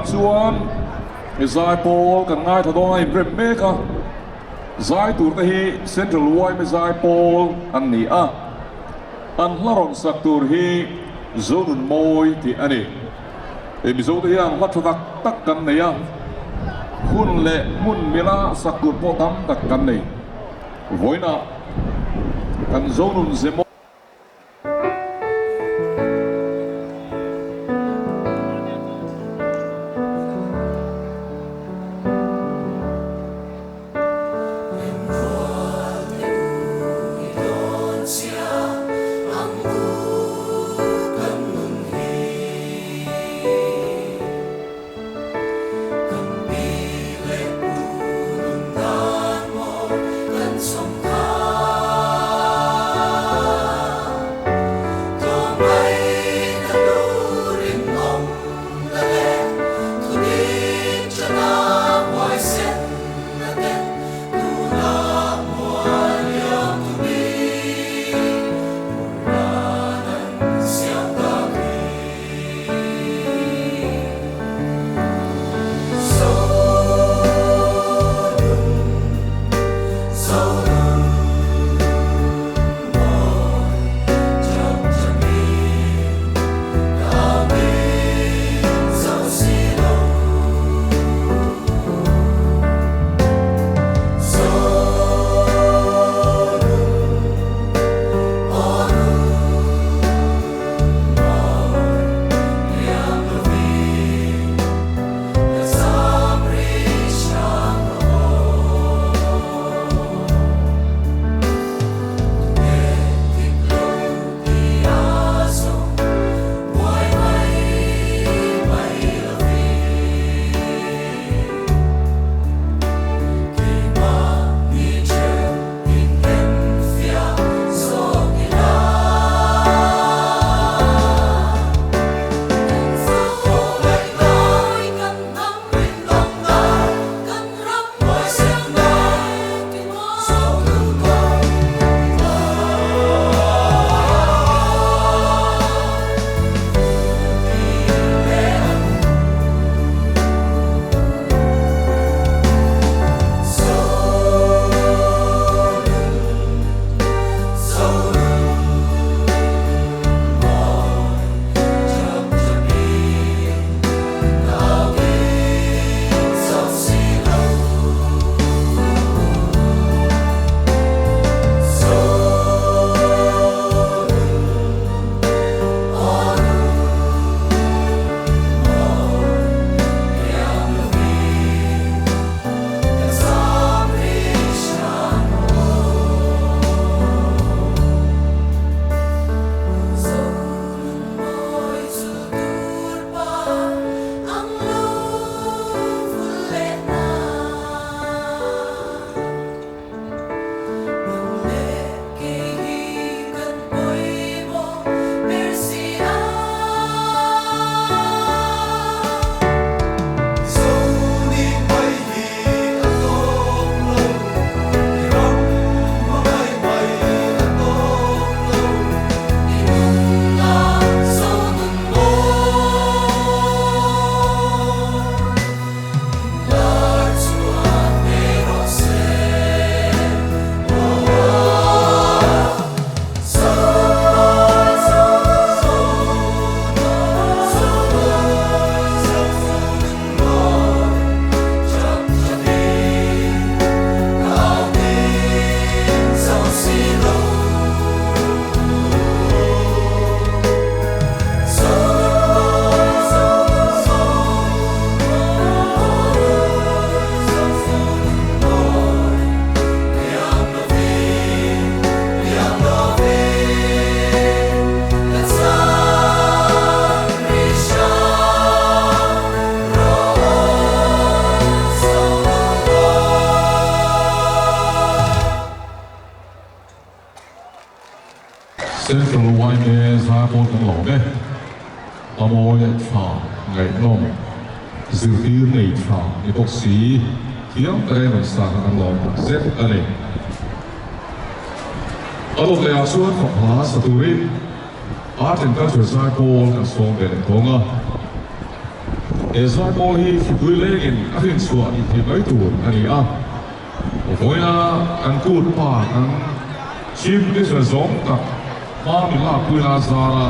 lehah chuan zaipawl kan ngaithla dawn a inrem mek a, zai tur te hi Central yma zaipawl an ni a, an hla rawn sak tur hi Zonun Mawi tih a ni. Hei Mizo te hian hla tha tak tak kan nei a, hun leh hmun mila sak tur pawh tam tak kan nei. Vawiinah kan Zonun ze mawi. Central yma zaipawl kan lawm e. A mawi leh tha ngaihnawm, zirtir nei tha ni bawk si, thiam taka in rawn sa kha kan lawm tak zet a ni. A dawt lehah chuan fapa sa turin Art and Culture zaipawl kan sawm ve leh tawng a. He zaipawl hi thlipui lengin a hrinchhuah ni thei mai tur a ni a. Vawiina kan kut pa kan Chief Minister zawng tak hma min lakpuina zara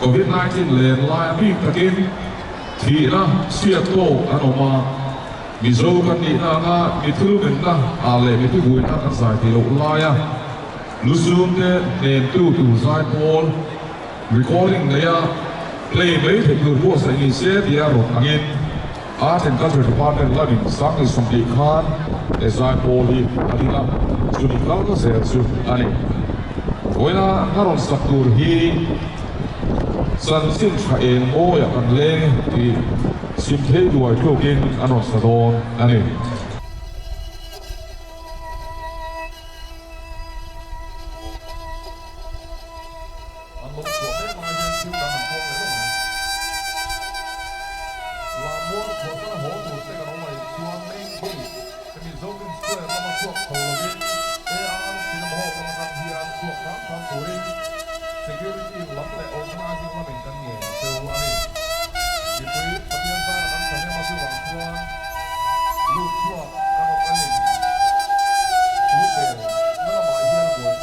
Covid 19 len laia bik takin thihna chhiat tawk an awm a, Mizo kan nihna anga mithil menna ah leh mithibuaina kan zai tih loh laia lusumte hnemtu tur zaipawl recording neia play mai theih tur buatsaih ni se tia rawn angin Arts and Culture Department lamin 2020 khan he zaipawl hi a ding a, chumi kal zel chu a ni. Vawiina ka rawn sak tur hi chanchin tha eng mawiah kan leng tih chhim thei duai tlukin an rawn sa dawn a ni. An lo chhuah mek lai hian thil dang an puang leh lawk ang. Lammual chhuahsana haw tur te kan awm aih chuan main gate hemi Zorin Square lama chhuak chho lovin AR Cinema Hall lam atang hian chhuak hram hram turin Security lam leh Organising lamin kan ngen cheu a ni. Mipui Pathian zara kan thahnem a chuvang chuan lut chhuak kan awm anin chu bel na lamah hian a buai.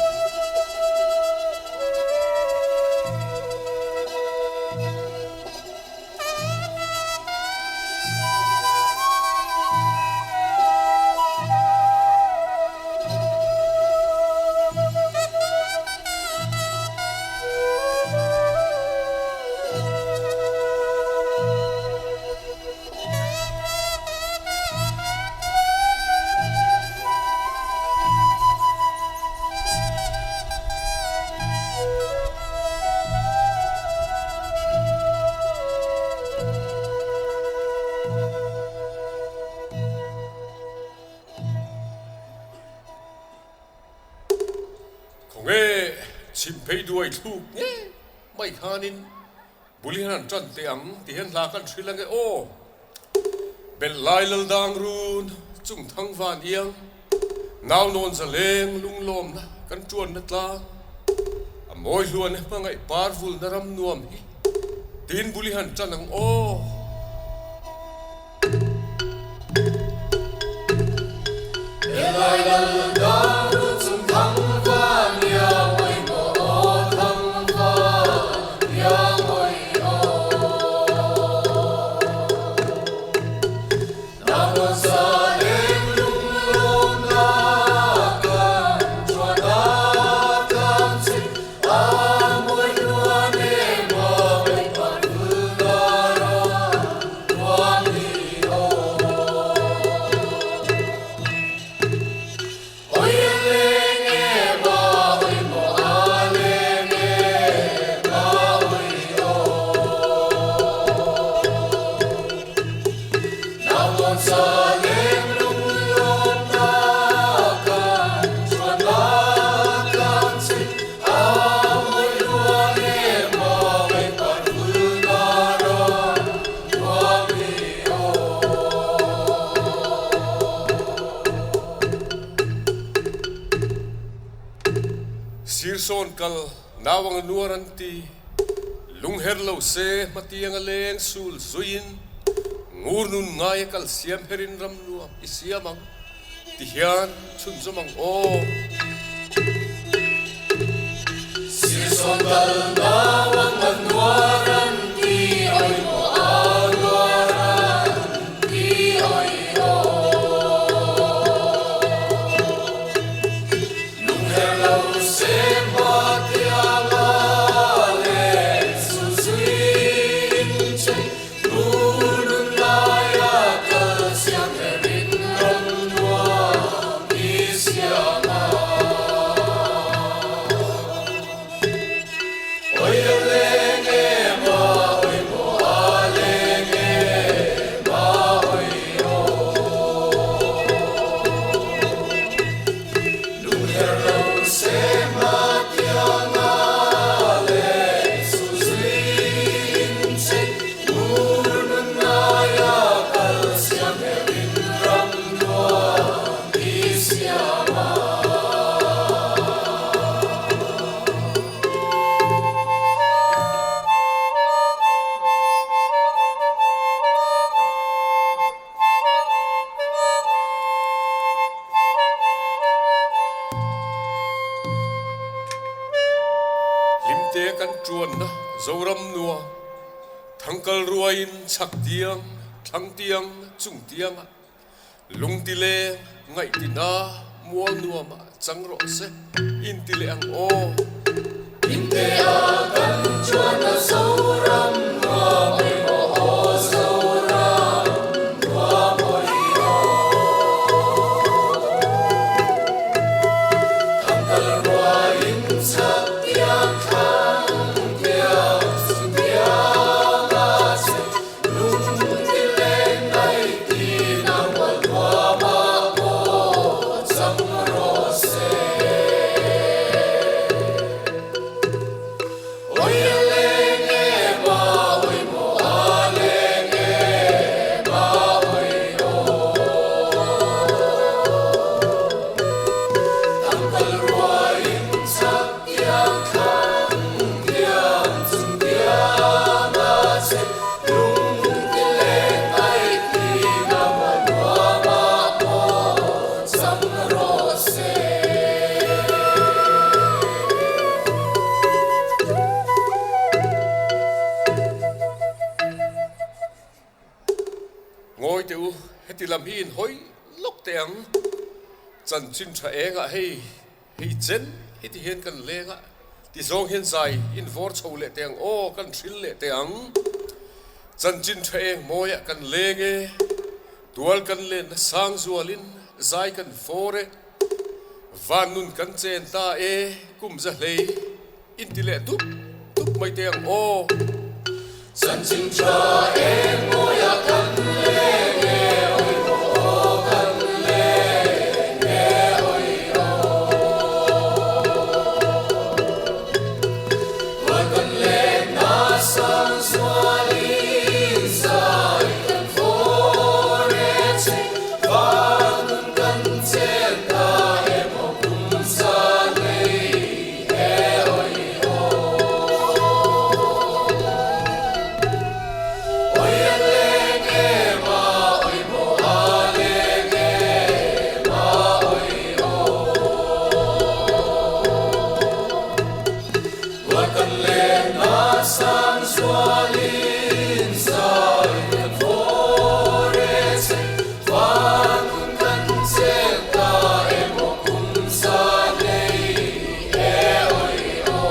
Khawnge chhimphei duai thluk nge mai khanin Bul hian han tan teh ang ti hian hla kan hrilh ange aw. Belh lai lal dang run chung thang van iang nau nawn za leng lunglawmna kan tuanna tlang a mawi hluan e hmangaih par vulna ram nuam hi tiin bul hi han tan ang aw. Belh lai lal dang run chung thang van iang oi maw aw thang van iang oi aw. Nau nawn za leng lunglawmna kan tuan a tlang chim a mawi hluan e hmangaih par vulna ram nuam hi aw. Oi a leng e ma oi maw a leng e ma oi aw. Nau nawn sa leng lunglawm na kan chuan la tlang chim a mawi hluan e hmangaih par vulna ram nuam hi aw. Sir sawn kal nau ang nuar an ti, lungher lo se hmatiang a leng sul zuiin ngur nun ngai a kal siam herin ram nuam i siam ang ti hian chhunzawm ang aw. Sir sawn kal nau ang a nuar an ti, awi maw a nuar an ti awi aw. Lungher lo se hmatiang a leng sul zuiin che ngur nun laia kal siam herin ram nuam i siam ang. Oi a leng. Zoram nuam, Thangkal ruaiin chhak tiang, thlang tiang, chung tiangah, lungti leng, ngaihti na, mual nuamah chang rawh se, inti leh ang aw. Inte a kan chuan a Zoram nuam emaw aw Zoram nuam awi aw. Thangkal ruaiin chhak tiang, thlang tiang, chung tiangah che lungti leng ngaihti na mual nuamah pawh chang rawh se. Oi a leng em a, oi maw a leng em a, oi aw. Tangkal ruaiin chak tiang thlang tiang chung tiang a che lung ti leng ngaihti na maw nuam a pawh chang rawh se. Ngawi teh u, heti lam hi in hawi lawk teh ang. Chanchin tha engah hei, hei chen heti hian kan leng a, ti zawng hian zai in vawr chho leh teh ang aw, kan hril leh teh ang. Chanchin tha eng mawiah kan leng e, tual kan lenna sang zualin zai kan vawr e. Van nun kan chen ta e, kum za hlei inti leh dup dup mai teh ang aw. Chanchin tha eng mawiah kan leng e awi maw aw kan leng e awi aw. Tual kan len na sang zualin zai kan fawr e che van nun kan chen ta emaw kum za nei e awi aw. Oi a leng em a, oi maw a leng em a, oi aw. Tual kan len na sang zualin zai kan fawr e che van nun kan chen ta emaw kum za nei e awi aw.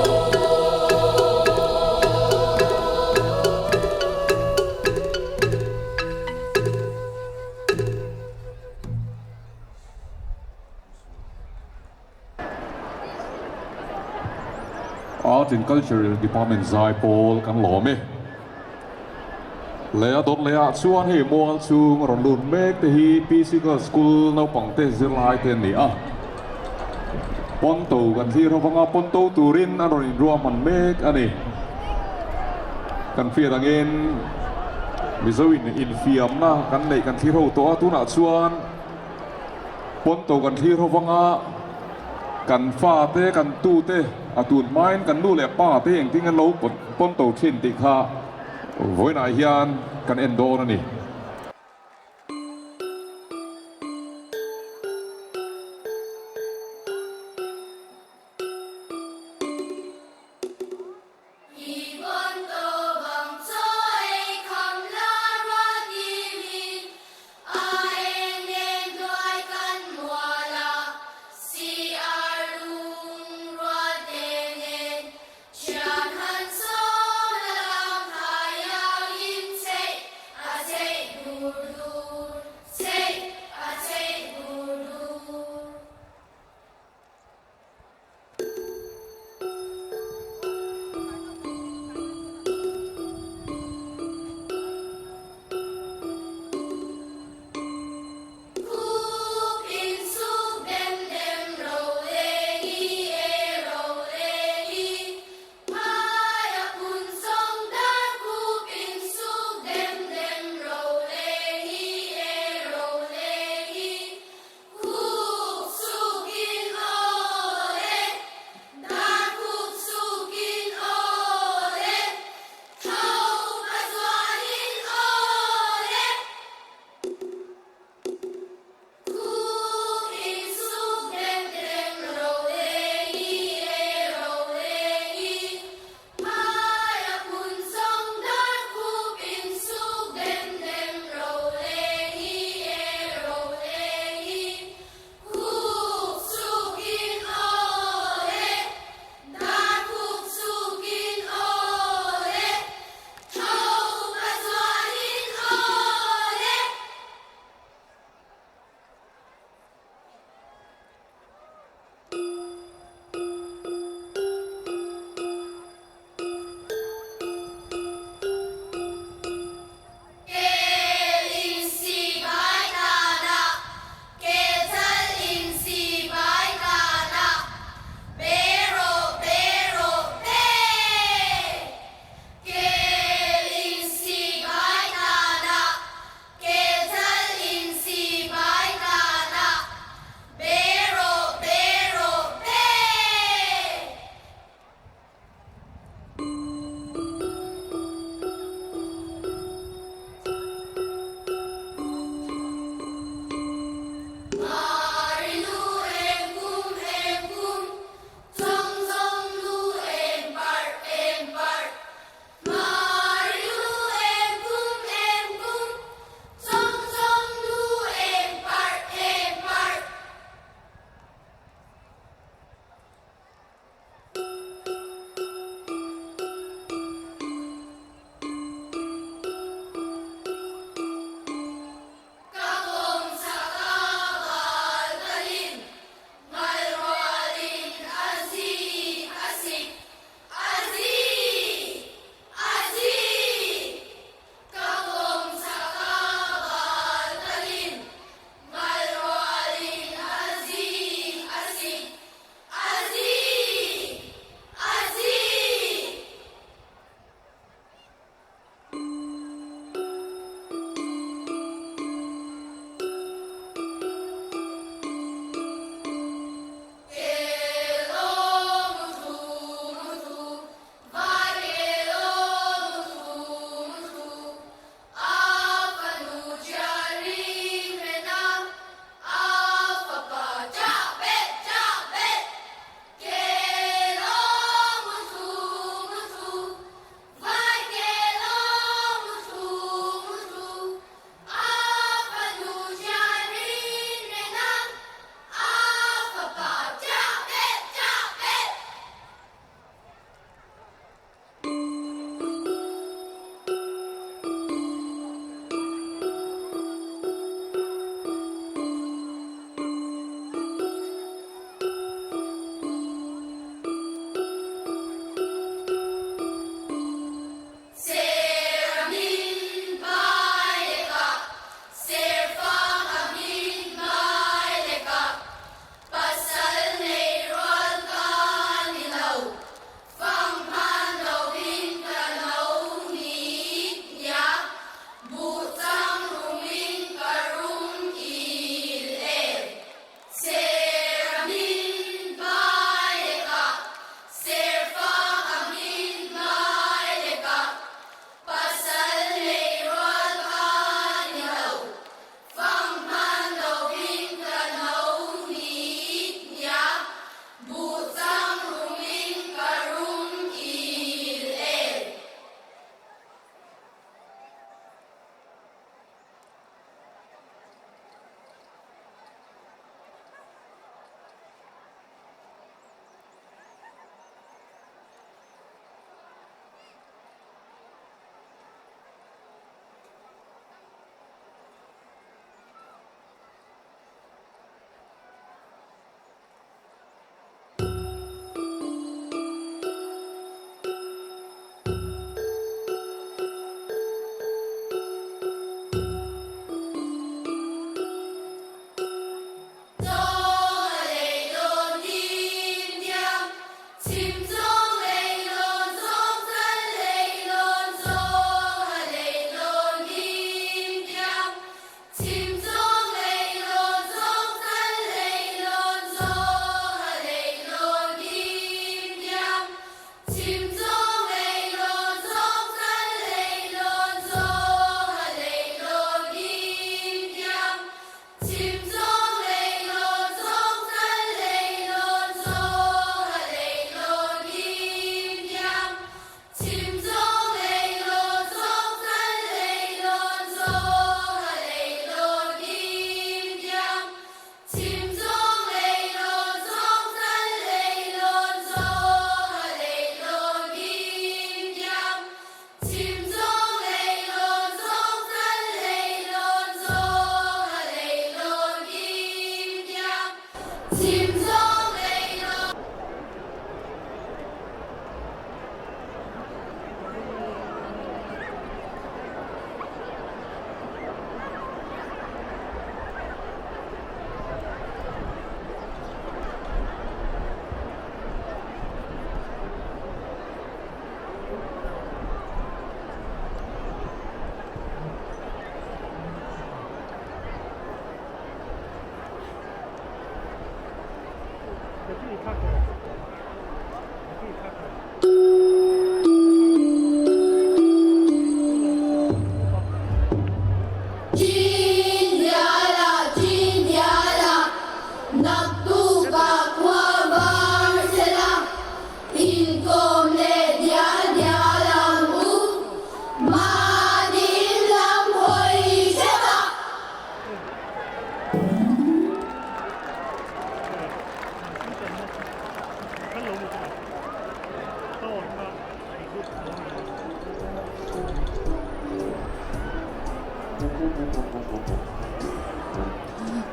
Art and Culture Department zai pawl kan lawm e. Leh a dawt leh ah chuan hei mual chhung a rawn lut mek te hi PC Girls School naupang te zirlai te an ni a. Pawnto kan thlir ho vanga pawnto turin an rawn inruahman mek a ni. Kan hriat angin Mizo in infiamna kan neih kan thlir ho tawh a, tunah chuan Pawnto kan thlir ho vanga kan fate, kan tute a tun hmain kan nu leh pa te engtin an lo pawnto thin tih kha vawiinah hian kan en dawn a ni.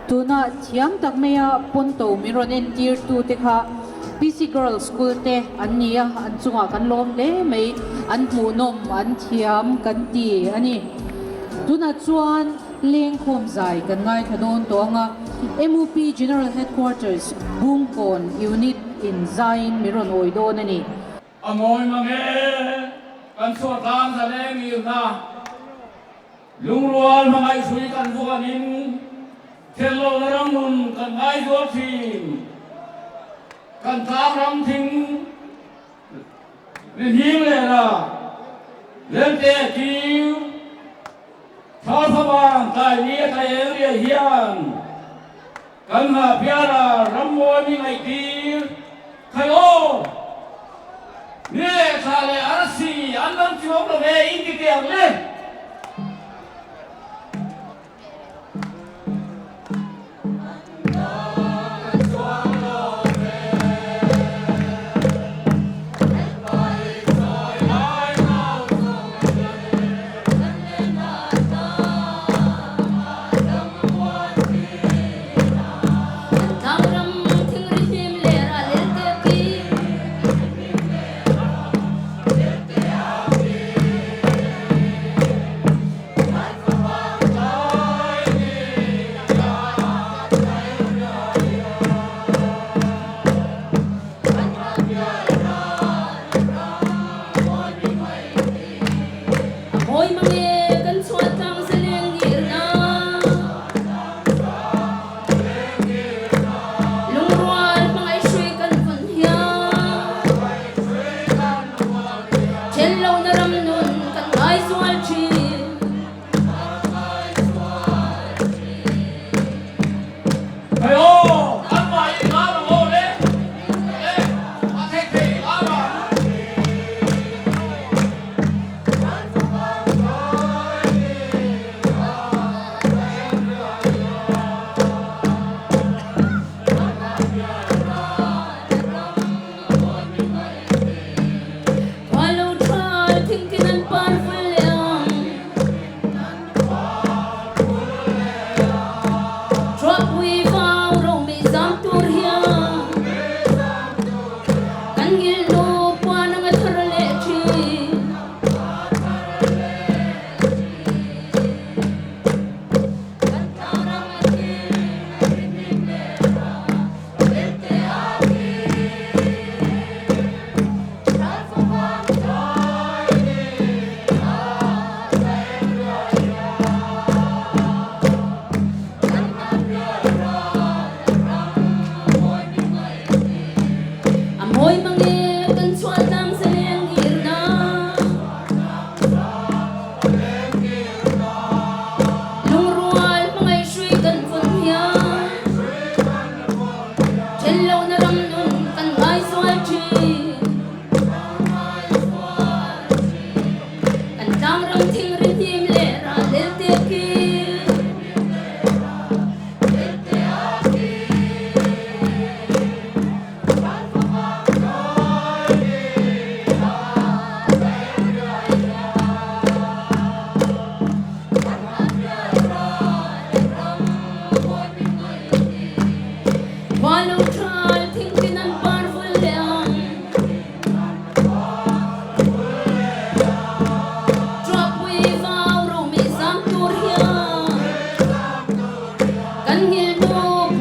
Tuna thiam tak maia pawnto min rawn entir tute kha PC Girls School te an ni a, an chungah kan lawm hle mai, an hmuhnawm, an thiam kan ti a ni. Tunah chuan Lengkhawm zai kan ngaithla dawn tawh ang a, MUP General Headquarters Bungkawn Unit in zaiin min rawn awi dawn a ni. A ngawi mang e, kan chhuah tlang zaleng irna lungrual hmangaihhrui kan vuanin thellohna ram nun kan ngaizual thin. Kan tlang ram thing ri hning leh la Lelte a kiu thla favang tlai ni a tlai eng riai hian kan nghah piara rammawi mi ngaihtir khai aw ni leh thla leh arsi an lo chuang lo ve in ti teh ang le.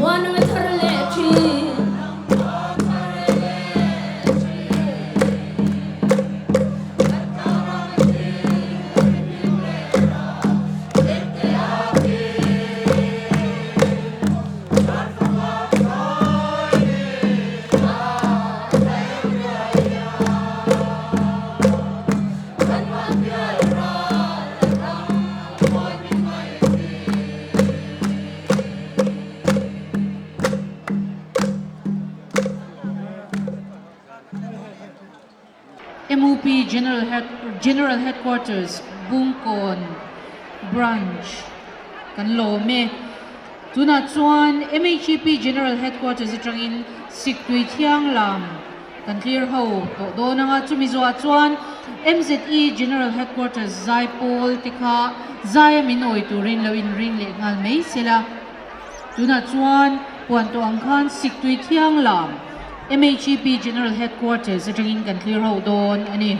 Muanawm a thar leh thin. MUP General Head General Headquarters Bungkawn Branch kan lawm e. Tunah chuan MHEP General Headquarters atangin Siktui Thianglam kan thlir ho tawh dawn anga chumi zuah chuan MZE General Headquarters Zaipawl te kha zaia min awi turin lo inring leh nghal mai sela. Tunah chuan puan tawh ang khan Siktui Thianglam MHEP General Headquarters atangin kan thlir ho dawn a ni.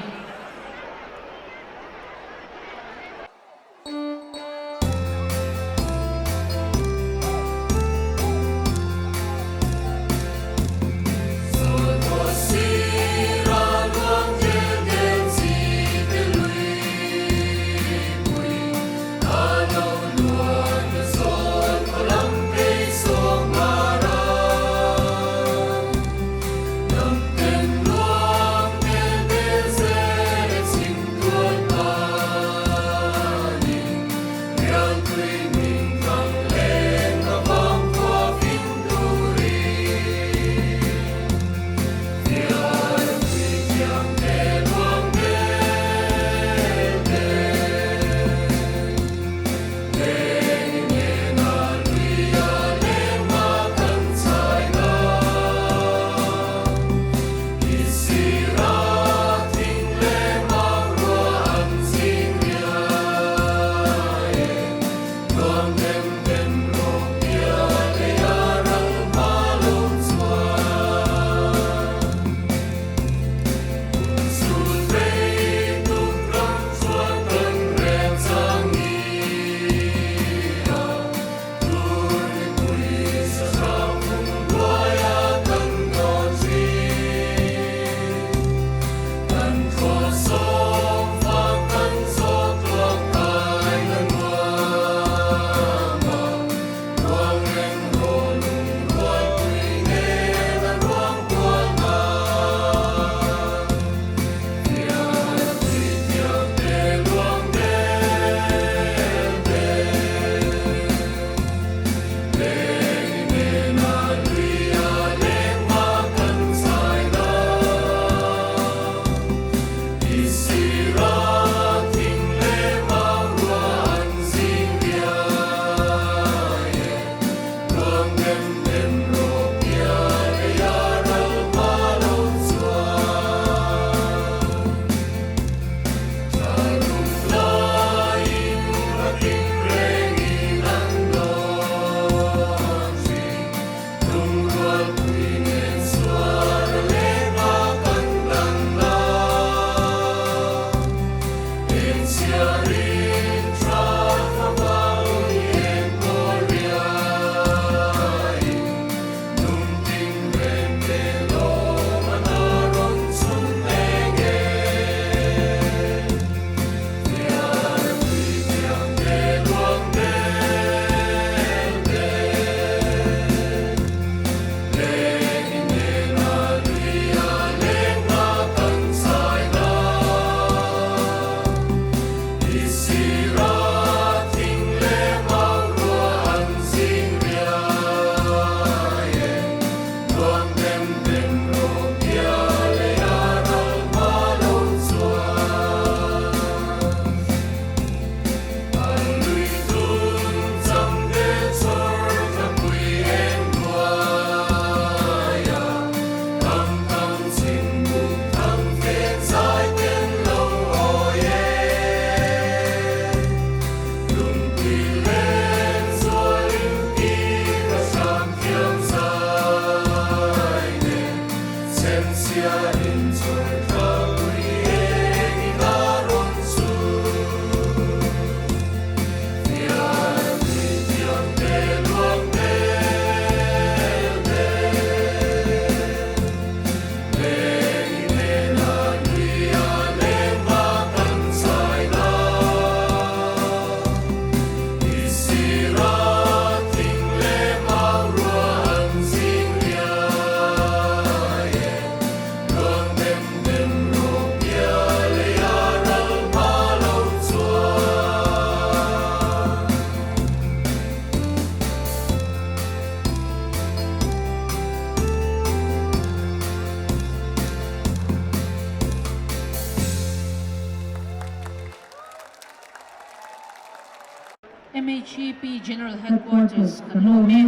MHEP General Headquarters kan lawm e.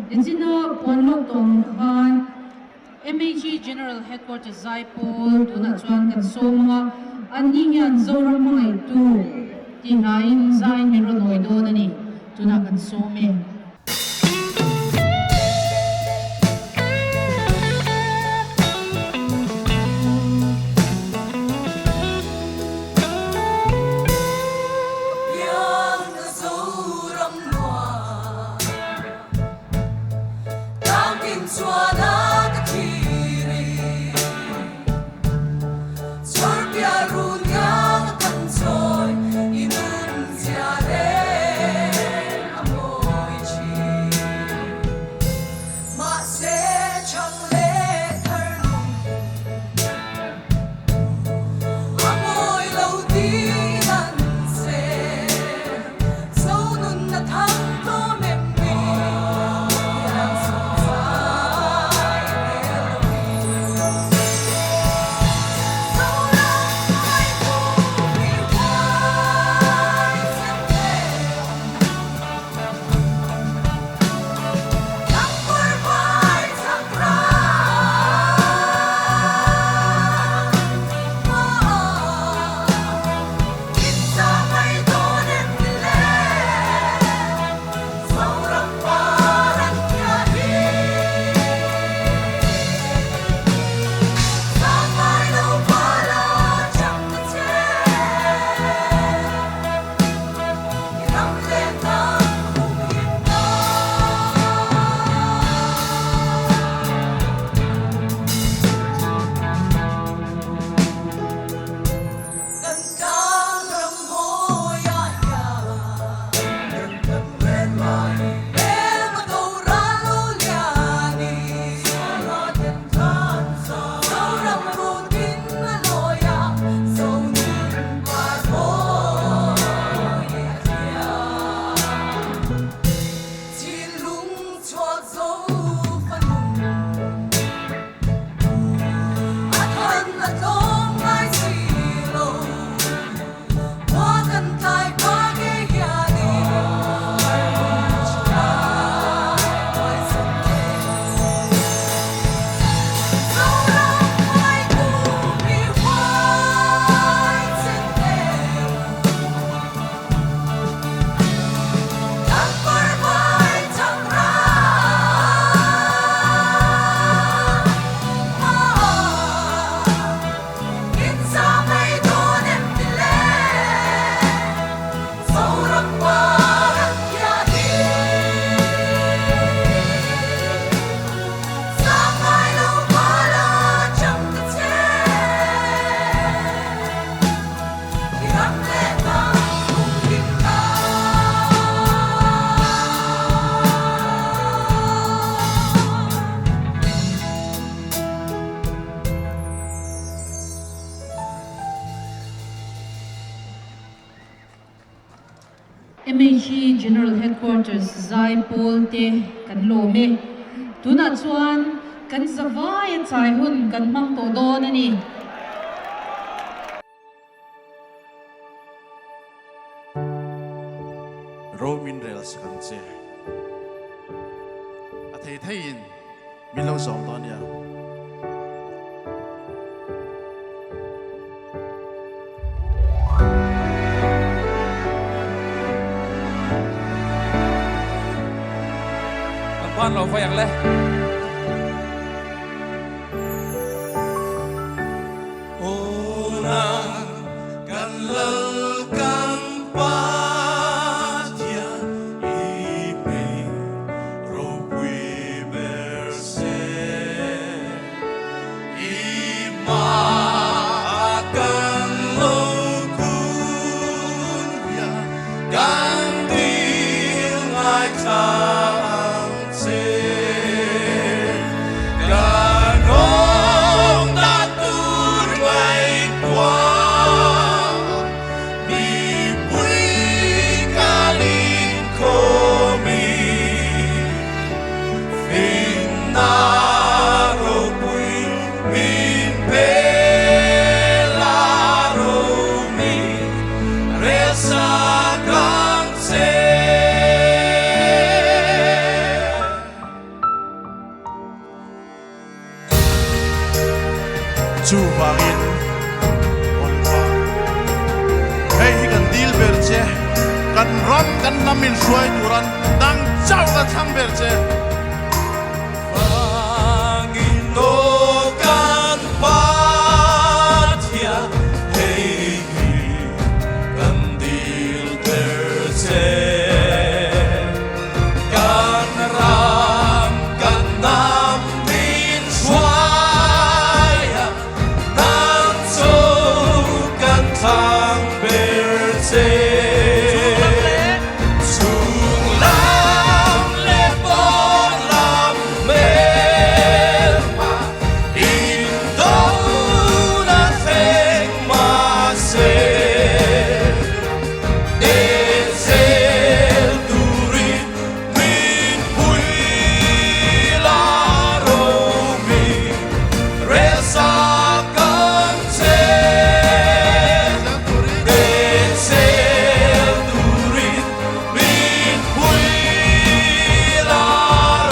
Nichina puan lawk tawh ang khan MHE General Headquarters Zaipawl tunah chuan kan sawm ang a, anni hian Zoram hmangaihtu tih hlaiin zai min rawn awi dawn a ni. Tunah kan sawm e. MHE General Headquarters Zaipawl te kan lawm e. Tunah chuan kan zavaia chai hun kan hmang tawh dawn a ni. Ro min rel sak ang che. A thei theiin min lo zawm dawn nia. Kan ban lo vai ang le. Chuvangin Lalpa, hei hi kan dil ber che, kan ram kan hnam in hruai turan dang chauh kan thlang ber che. Vangin aw kan Pathian, hei hi kan dil ber che. Kan ram kan hnam min hruai a, nang chu kan thlang ber che. Chung lam leh pawn lam hmelma indo na thleng mahse. Ezel turin min pui la romi rel sak ang che. Ezel turin min pui la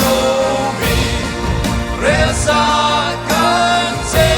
romi rel sak ang che.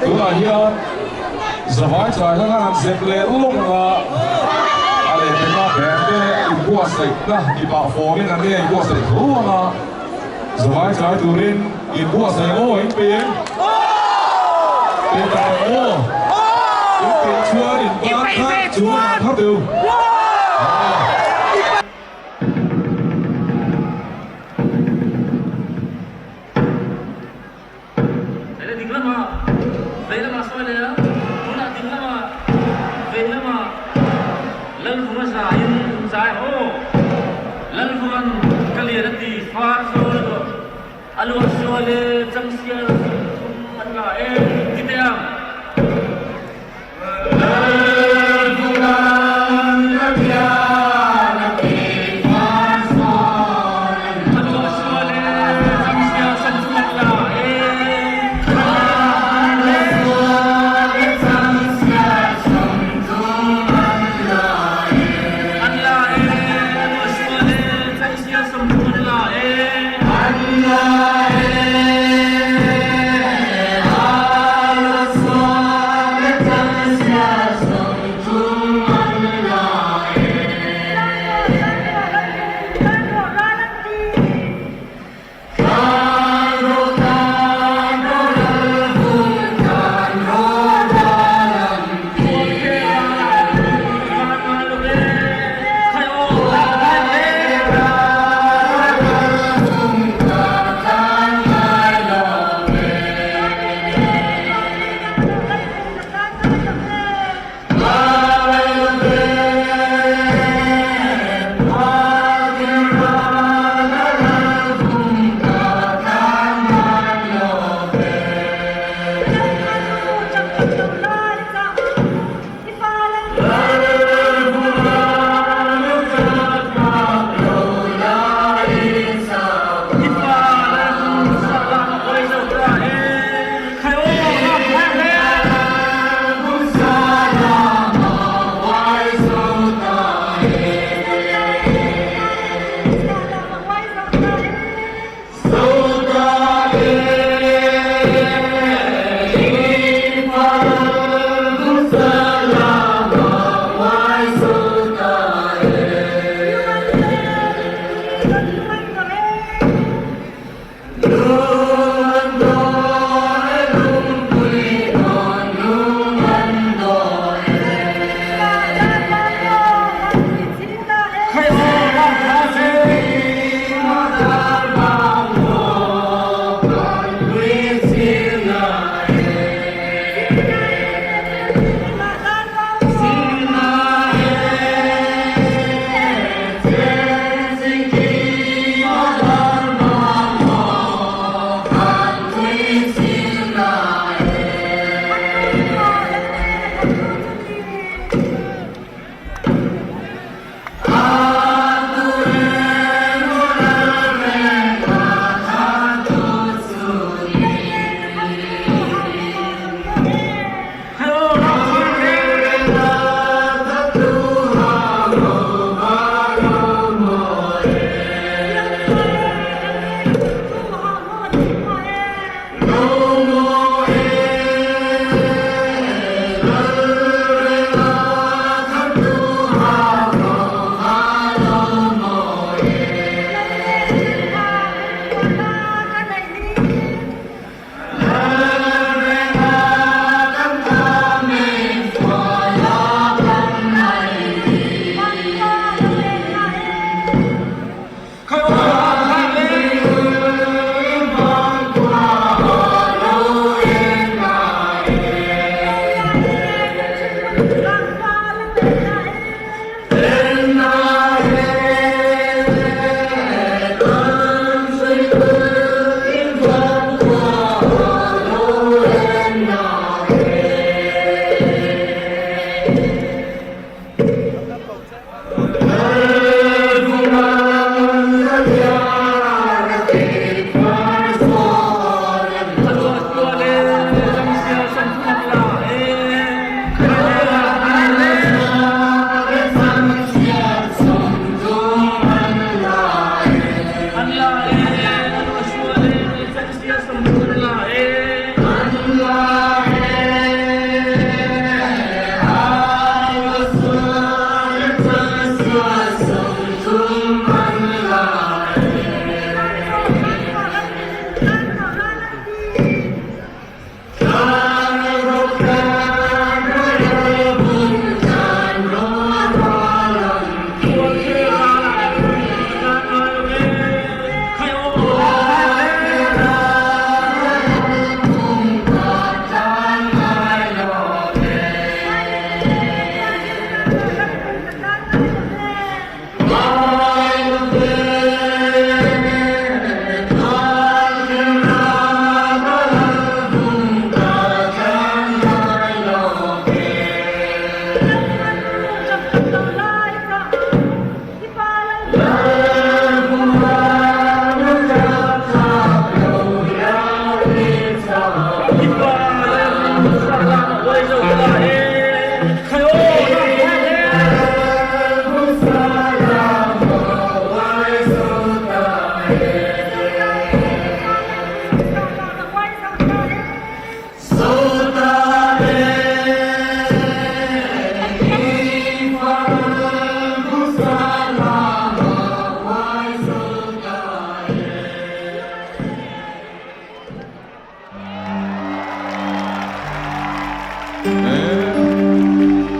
Tunah hian zavai tlai hla han zep leh lawk a, a lehpeka band te inbuatsaihna ti pah fawmin an nia inbuatsaih tho ang a, zavai tlai turin inbuatsaih aw in pe em? Pe tak ang aw? In peih chuan in ban kha chu an thar deuh. Hei ding lamah vei lamah sawi leh a, tunah ding lamah vei lamah Lalvunga zaiin zai haw. Lalvunga'n ka lian a ti far zawl a luah a luah sual e changsial thum an la e ti teh ang.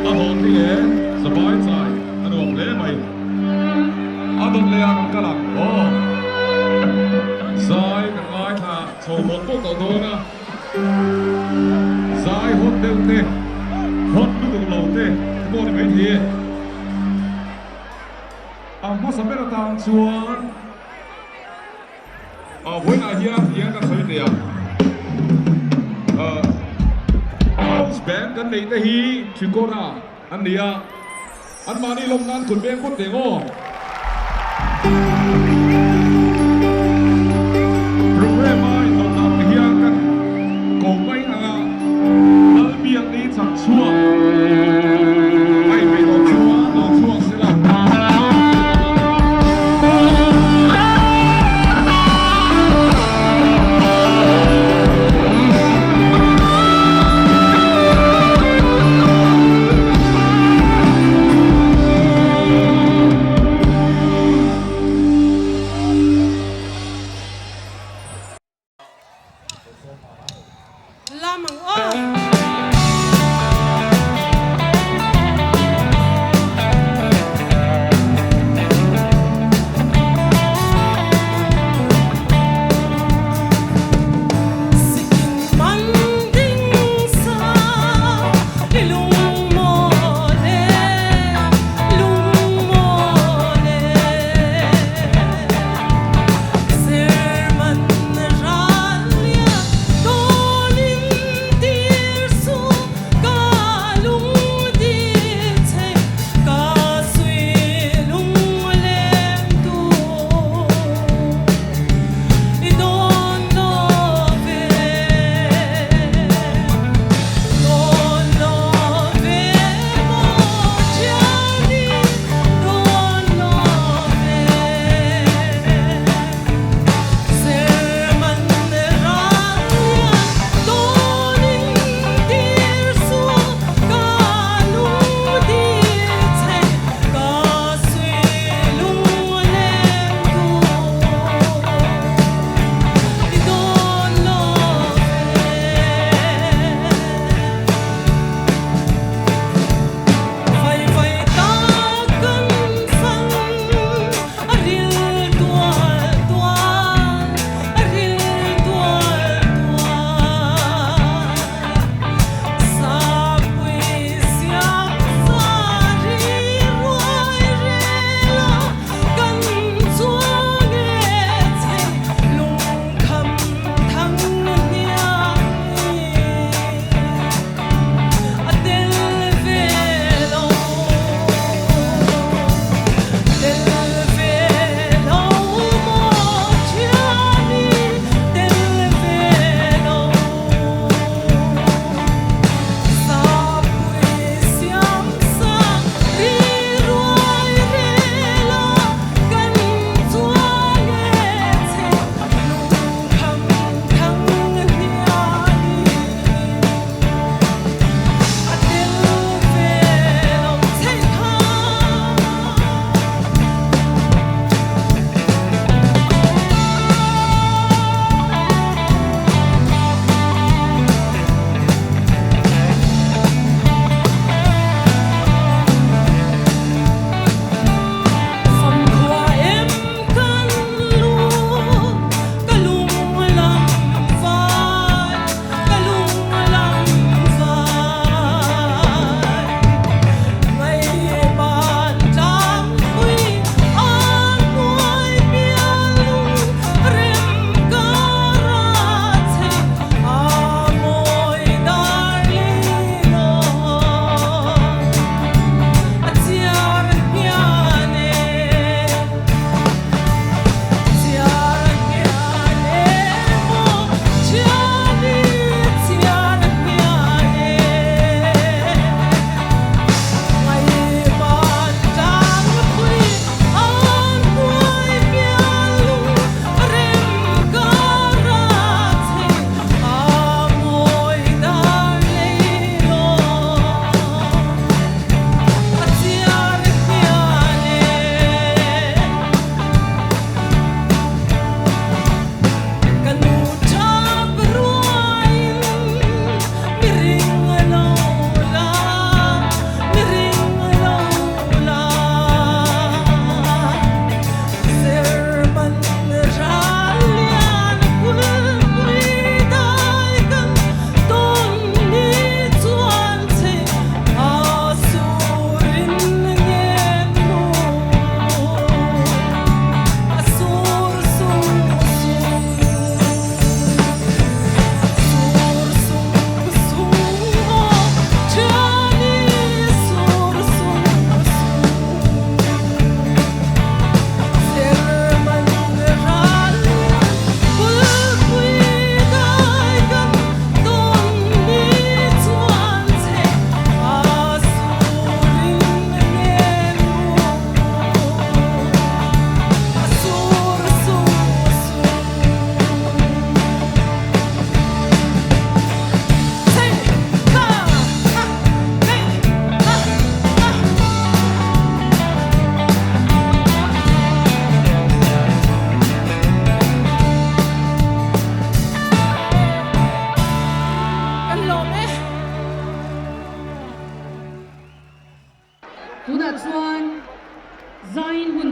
A hlawhtling e, Sabai chai a nuam hle mai. A dawt leh ah kan kal ang aw. Zai kan ngaithla chho mawlh pawh tawh dawn a. Zai hawt deuh te, hawt lutuk lo te te pawh ni maithei e. A hmasa ber atang chuan a vawiinah hian tiang kan sawi teh ang. House band kan neih te hi Trikora an ni a, anmahni lawm nan kut beng phawt teh ang aw. Programme a indawn dan te hian kan ko mai ang a, Lalbiakni chak chhuak a inpeih tawh chuan lo chhuak se la.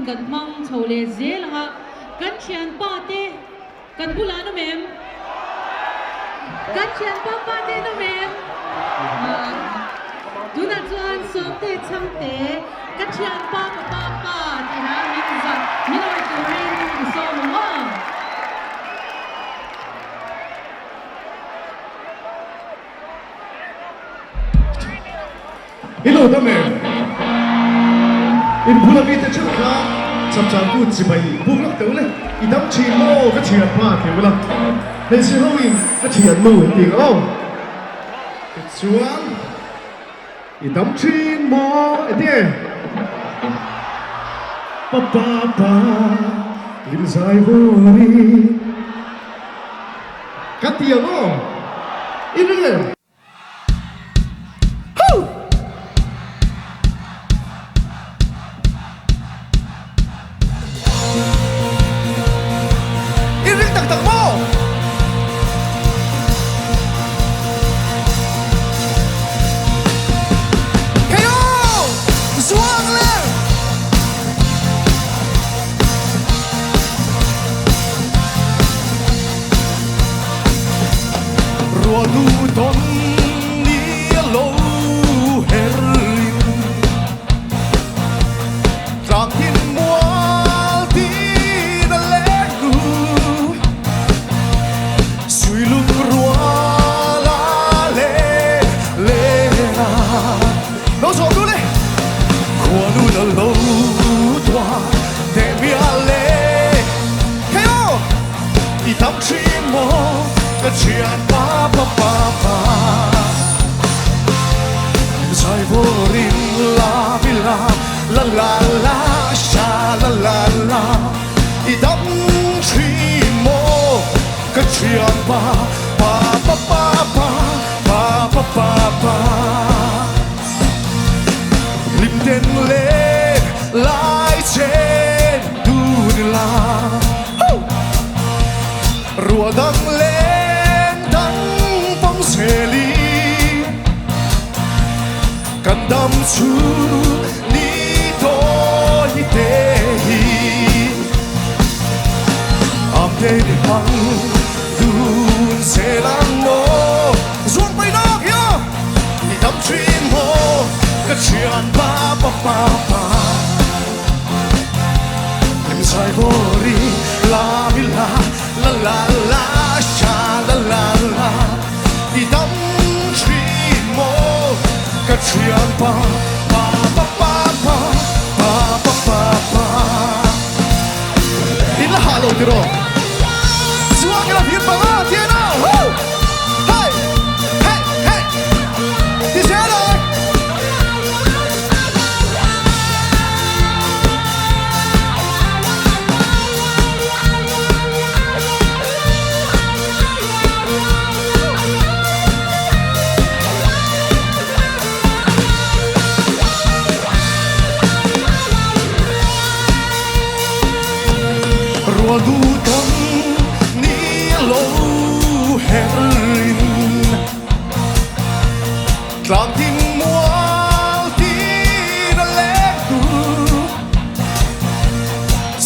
Hun kan hmang chho leh zel ang a, kan thianpa te kan bulah an awm em? Kan thianpa pa te an awm em? Tunah chuan Sawmte Chhangte ka thianpa papa pa tihna min zah min awih turin i sawm ang aw. I lo dam em? In bula mite theuh kha chapchar kut chibai buk lak teuh le, i dam thin maw ka thian pa ti ula, hmeichhe ho in ka thian nu an ti ang aw. Tichuan i dam thin maw enge? Pa pa pa lim zai vawri ka ti ang aw, i ring em? I ring tak tak maw? Hey aw! Zuang le! Ruahnu tawn ni a lo her in tlang thin mual tin a leng nu suilung rual a le len a lo zawh nu le khuanu la lo tuar teh mial le Hey aw! I tam thin maw ka thian pa pa pa pa Zai vawrin la mi la la la la sha la la la I dam thin maw ka thian pa pa pa pa pa pa pa pa pa Lim ten le lai chen dun la Rùa dang lên dang phong xe li Kan dam chu ni toi te hi Am te ni hmang dun se lang maw Zuang pai nak hi a I dam thin maw ka thian pa pa pa pa Em sai vawri la mi la la la la sha la la la I dam thin maw ka thian pa pa pa pa pa pa pa pa pa In la hah lo tiraw Chuang ila him banga tian a Woo! Hey! Hey! Hey! Ti zel oi! Rual du tawn ni lo her in tlang thim mual tin a leng tu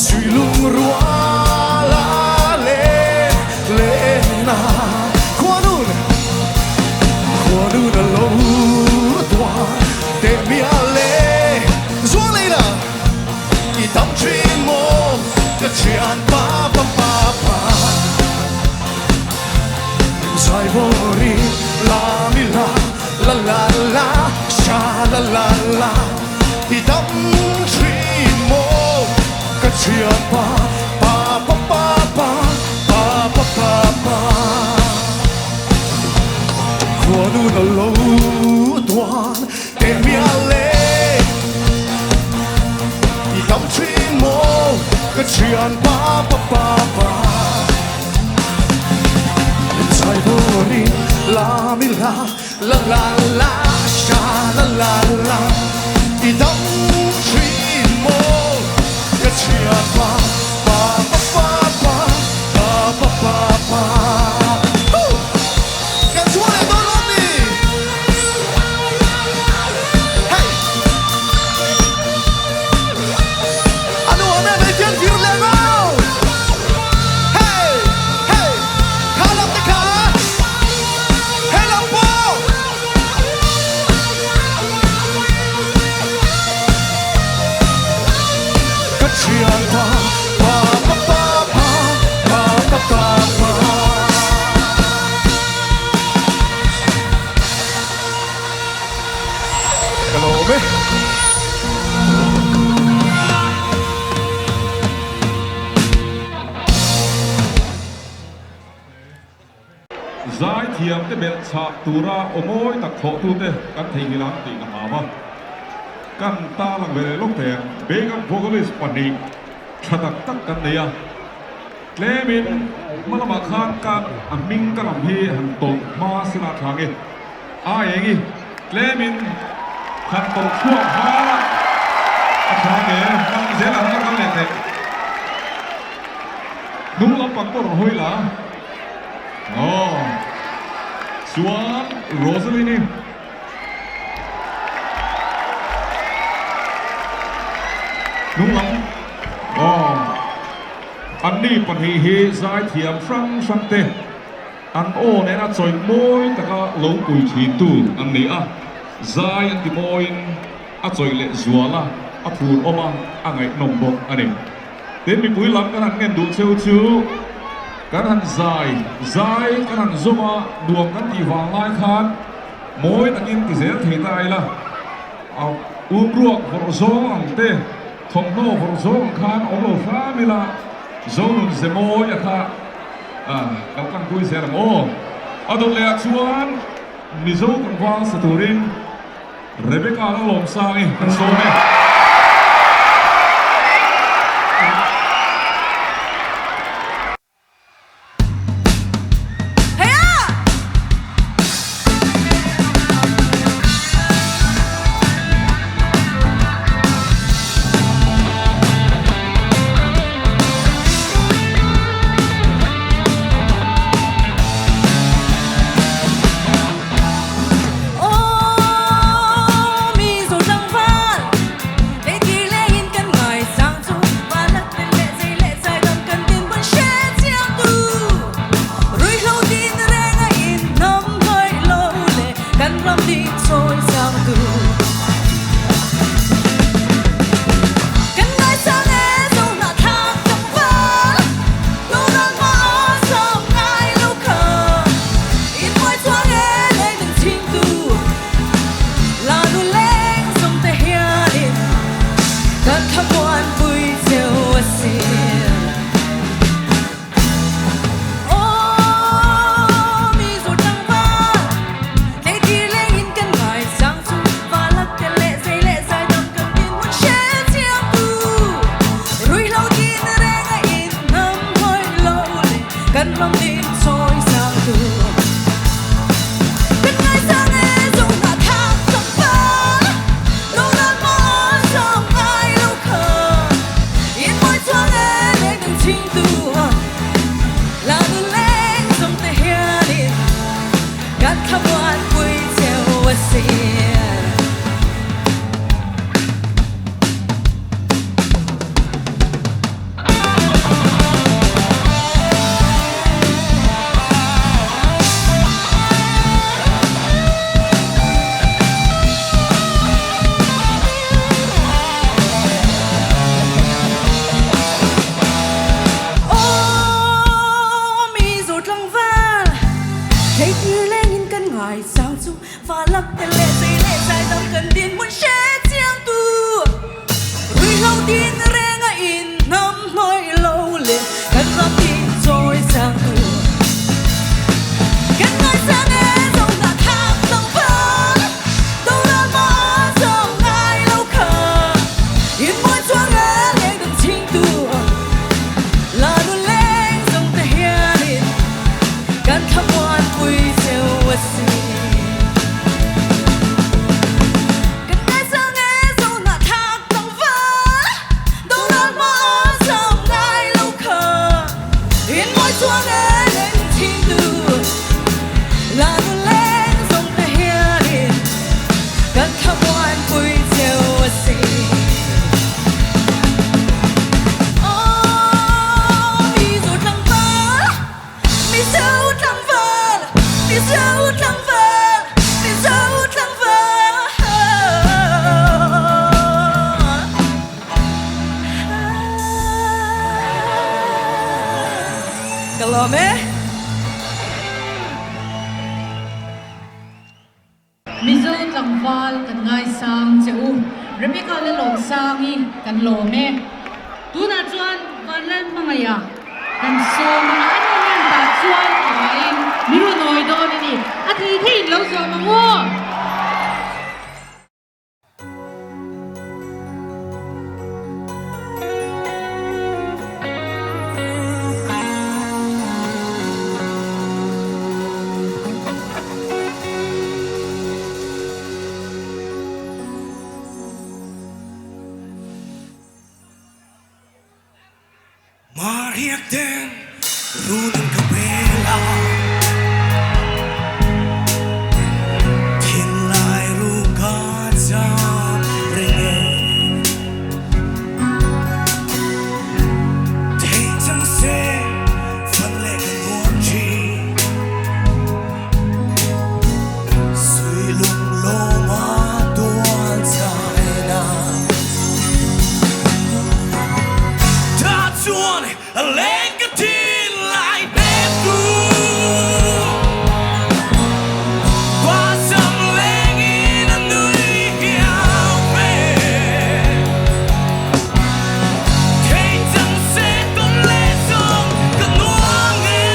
sui lung rual a len len a khua nun khua nun a lo tuar teh mia le zuang lei la I tam thin maw ka thian pa pa pa pa Zai vawri la mi la la la la sha la la la I tam thin maw ka thian pa pa pa pa pa pa pa pa pa Khuanu na lo tuan teh mial le I tam thin maw ka thian pa pa pa pa Zai vawrin la mi la la la la sha la la la I dam thin maw ka thian pa pa pa pa pa pa pa pa pa Kan chhuah leh dawn lawm ni? Hey! A nu Lalpa pa pa pa pa pa pa pa pa. Ka lawm e. Zaithiamte belh chhah tura aw mawi tak thawhtute kan theihnghilh ang tih ka hlau a. Kan tarlang ve leh lawk thei ang. Backup vocalist pahnih tha tak tak kan nei a. Tlemin hma lamah khan ka a hming ka lam hi han tawlh hma sila tha nge. A eng i tlemin han tawlh chhuak hma la a tha nge. Hman zel ang la kal leh teh. Hnung lampang pawh rawn hawi la. Aw. Chuan Rosaline-i. Hnung lam. Aw. Anni pahnih hi zaithiam hrang hrang te an aw nena chawih mawi taka lo pui thintu an ni a. Zai an ti mawiin a chawih leh zual a, a phur awm a, a ngaihnawm bawk a ni. Tin, mipui lam kan han ngen duh cheu chu kan han zai zai kan han zawm a, nuam kan tih vang lai khan mawi takin ti zel thei ta ila, a umruak vawrh zawng ang te, thawmhnaw vawrh zawng ang khan awm lo hram ila, Zonun ze mawi a kha kal tlangpui zel ang aw. A dawt leh ah chuan Mizo tlangval sa turin Rebecca Lalawmsangi kan sawm e. Ka lawm e. Mizo tlangval kan ngaisang che u. Rebecca Lalawmsangi kan lawm e. Tunah chuan Vanlal hmangaiha kan sawm anga a ni hian tah chuan tlaiin mi rawn awi dawn a ni. A thei theiin lo zawm ang aw. Mahriak ten run an ka bel a, thinlai ru ka cham reng e. Thei chang se fan leh ka nuam thin, sui lung lawm a tual chai na. Ta chuan a leng ka thin lai hnem tu, pa sam leng in a nui hiau ve. Thei chang se tawn leh zawng ka nuam e,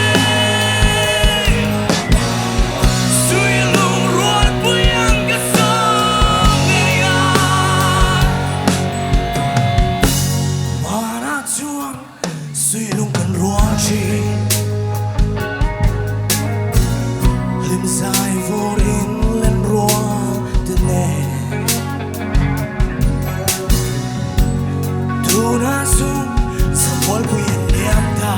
sui lung rual pui ang ka sawm ngei a. Mana chuan sui lung kan rual thin, hlim zai vur in len rual te nen. Tuna sum samual pui an liam ta,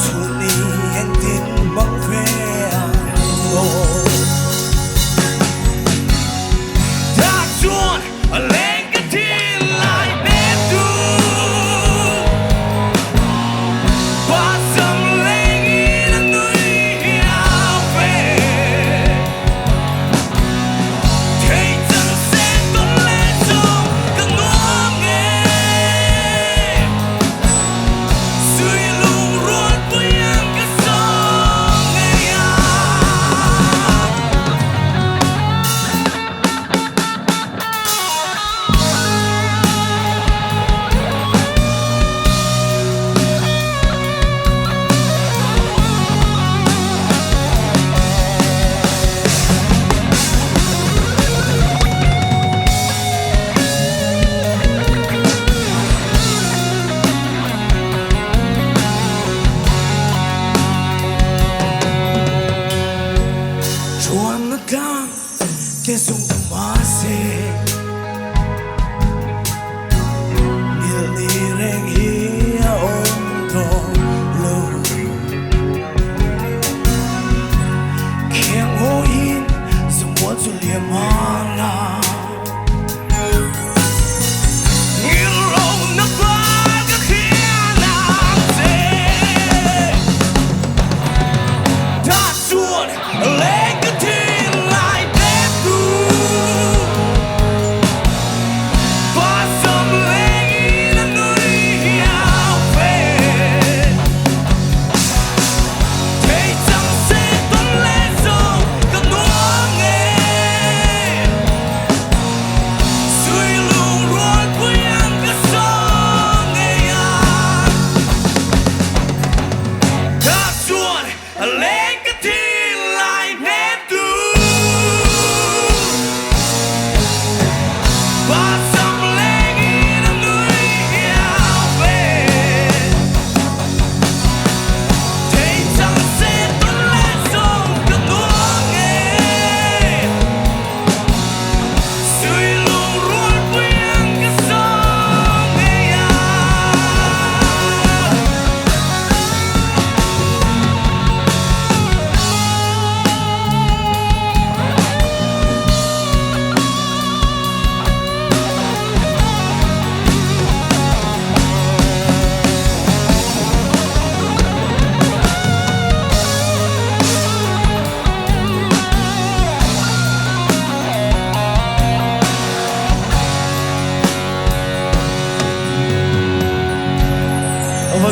chhun ni engtin mang ve ang aw. Ta chuan a leng ka thin lai hnem tu.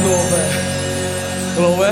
nuam e. Ka lawm e.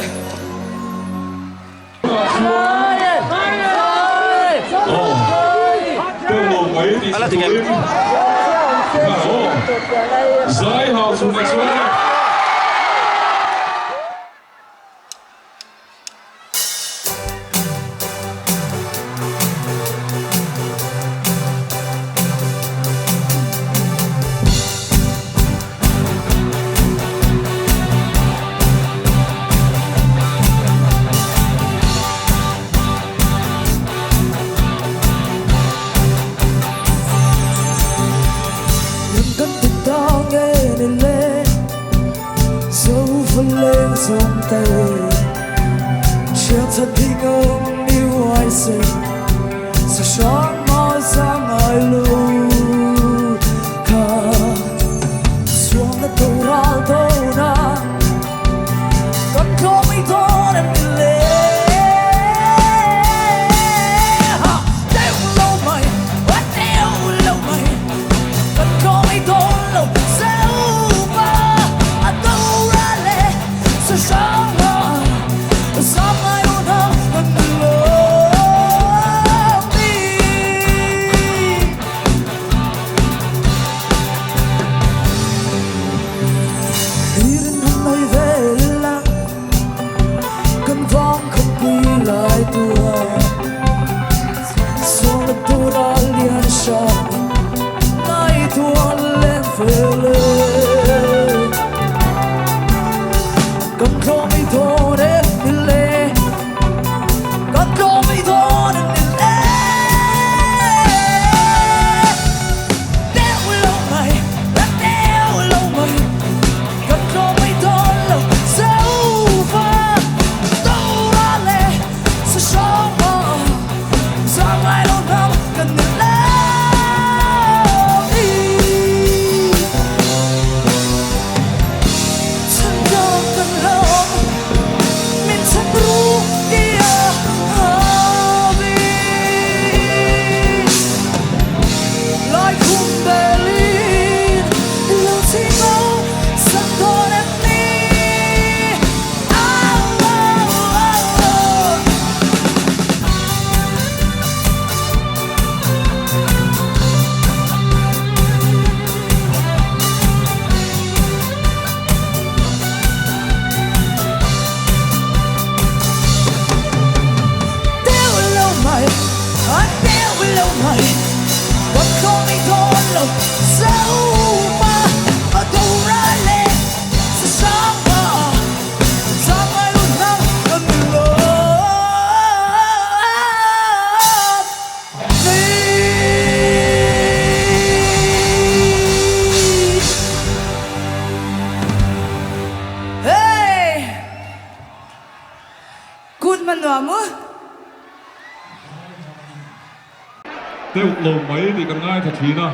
Deuh lo mai tih kan ngaithla thin a,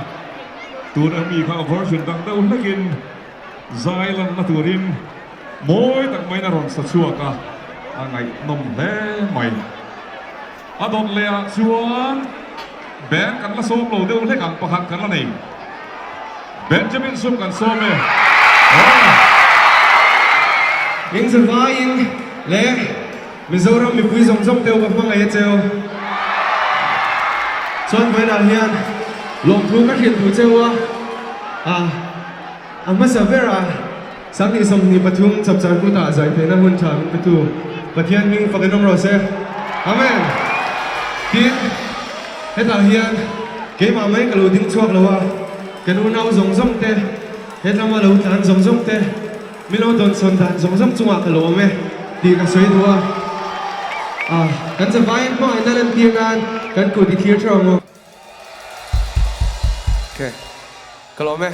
tun ami kha version dang deuh hlekin zai lanna turin mawi tak maiin a rawn sa chhuak a, a ngaihnawm hle mai. A dawt leh ah chuan band kan la sawm lo deuh hlek ang pakhat kan la nei. Benjamin Sum kan sawm e. Aw. Eng zavaiin leh Mizoram mipui zawng zawng te u ka hmangaih a cheu. Chuan vawiinah hian lawmthu ka hrilh duh cheu a, a a hmasa bera 2023 chapchar kutah zai theihna hun tha min petu Pathian hming fak in awm rawh se. Amen. Tin, hetah hian keimah mai ka lo ding chhuak lo a, kan unau zawng zawng te, hetlama lo tlan zawng zawng te, Min lo dawnsawn dan zawng zawng chungah ka lawm e tih ka sawi duh a, ah kan zavaiin hmangaihna lantir nan kan kut i thlir theuh ang u. Ok, ka lawm e.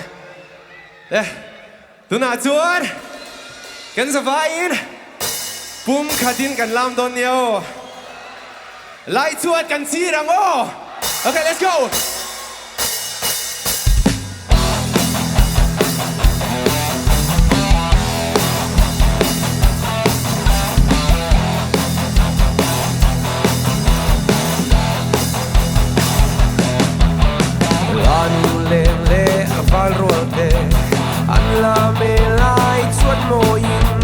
Eh, tunah chuan kan zavaiin pum khatin kan lam dawn nia aw. Lai chuan kan chir ang aw. Ok, let's go! Lanu leng leh a val rual te an la me lai chuan mawiin.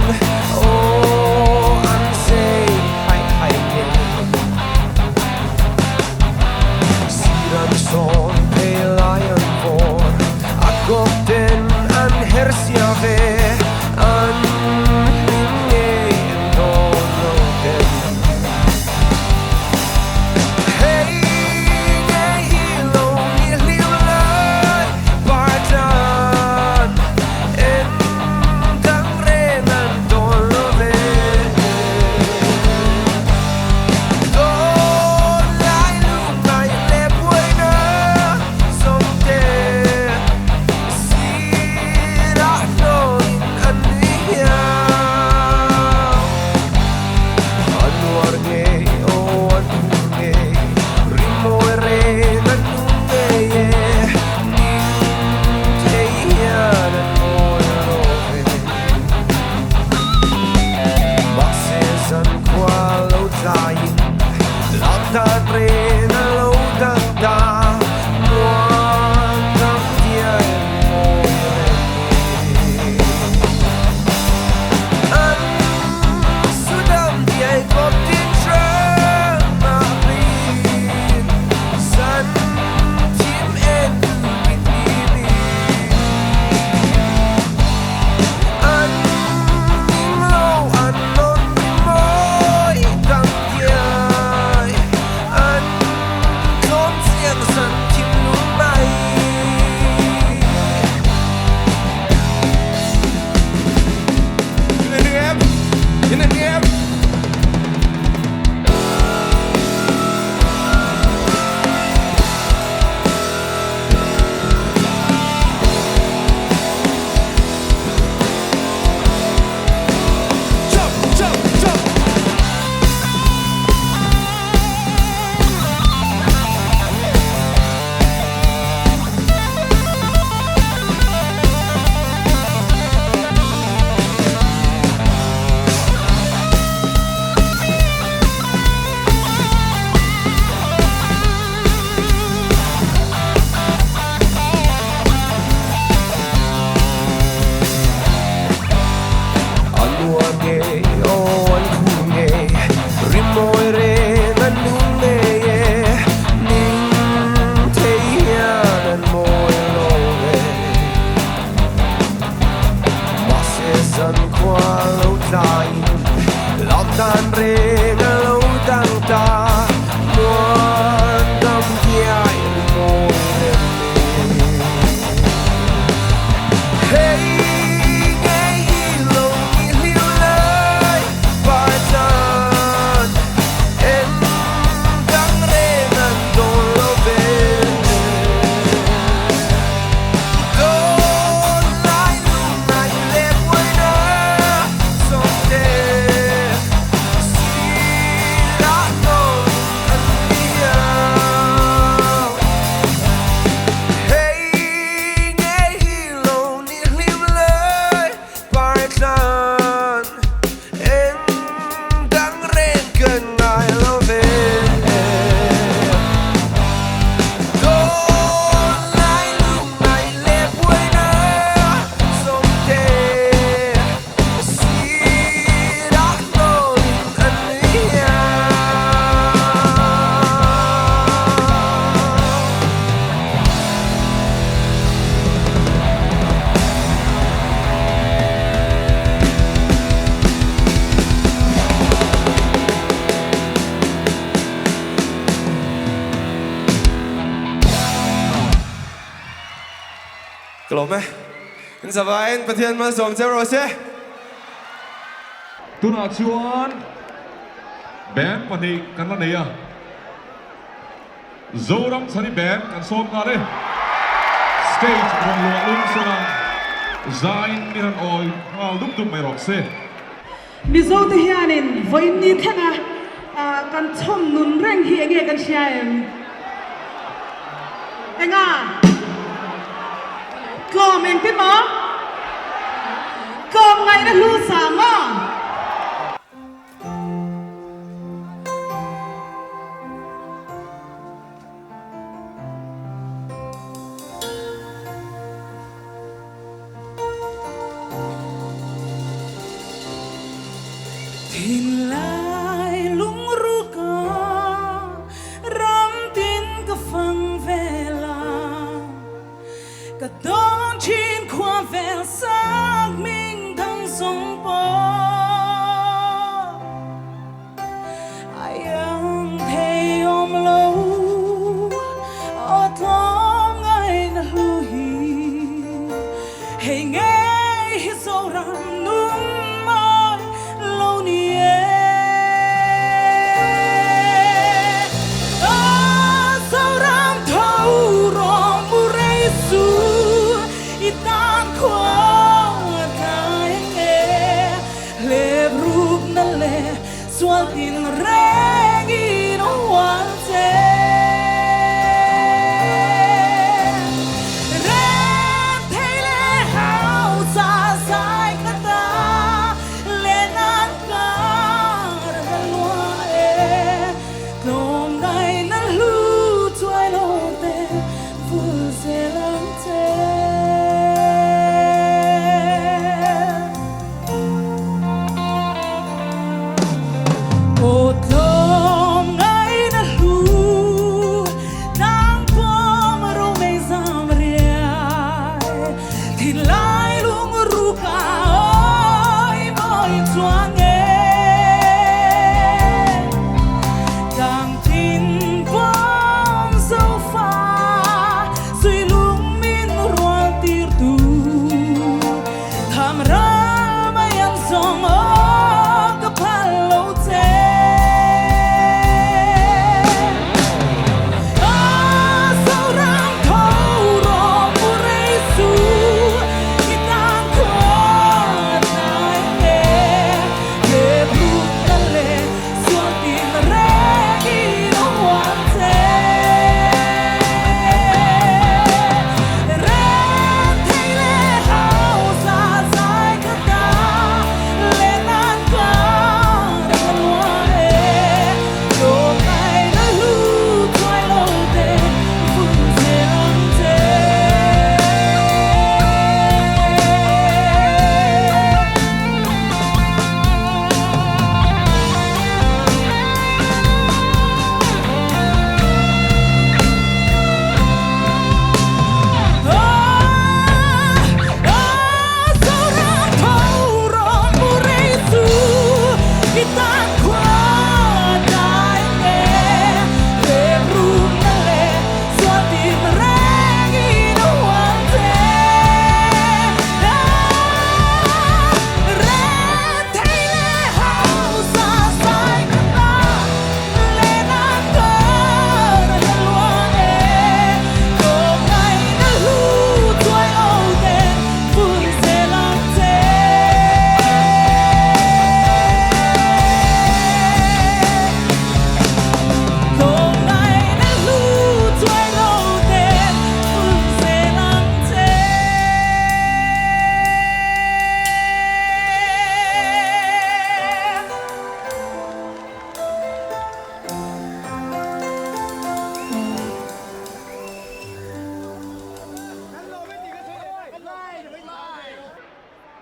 tlaiin Lam dan reng a lo dang ta Muan dam diai rimawi rem nen Hei ngei hi lo ni hliu lai Par tan eng dang reng an dawn lo ve. Dawn lai lung ngai leh buaina sawmte sirah nawn an liam. Hei ngei hi lo ni hlim lai par tlan eng dang reng kan ngai lo ve. Dawn lai lung ngai leh buaina sawmte sirah nawn an liam. Ka lawm e. In zavaiin Pathian malsawm che rawh se. Tunah chuan band pahnih kan la nei a, Zoram Chhani Band kan sawm nghal e. Stage rawn luah lum sela zaiin mi han awi nghal dup dup mai rawh se. Mizote hianin vawiin ni thlenga kan chhawm nun reng hi enge kan hria em? Enga? Tlawm engti maw? Tlawm ngaihna hlu sa maw? Thinlai lungruka ram tin ka fang vel a, ka dawn thin khua vel sak hming thang zawng pawh a iang thei awm lo, aw tlawm ngaina hlu hi hei ngei hi Zoram nung mawi lo ni e. Aw Zoram tho rawh mu rei su i tan khua tlai ang e. Hlep rukna leh sual tin rengin a hual che. Rem thei leh hausa zai khat a len an kar a lua e. Tlawm ngaihna hlu chuai lo te vul zel ang che. Aw tlawm ngaihna hlu tlang pawm romei zam riai thinlai lungruk a awi mawi chuang e. Tlang tin pawm zofa zui lung min rual tir tu. Tham ram a iang zawng aw ka phal lo che. Aw Zoram tho rawh mu rei su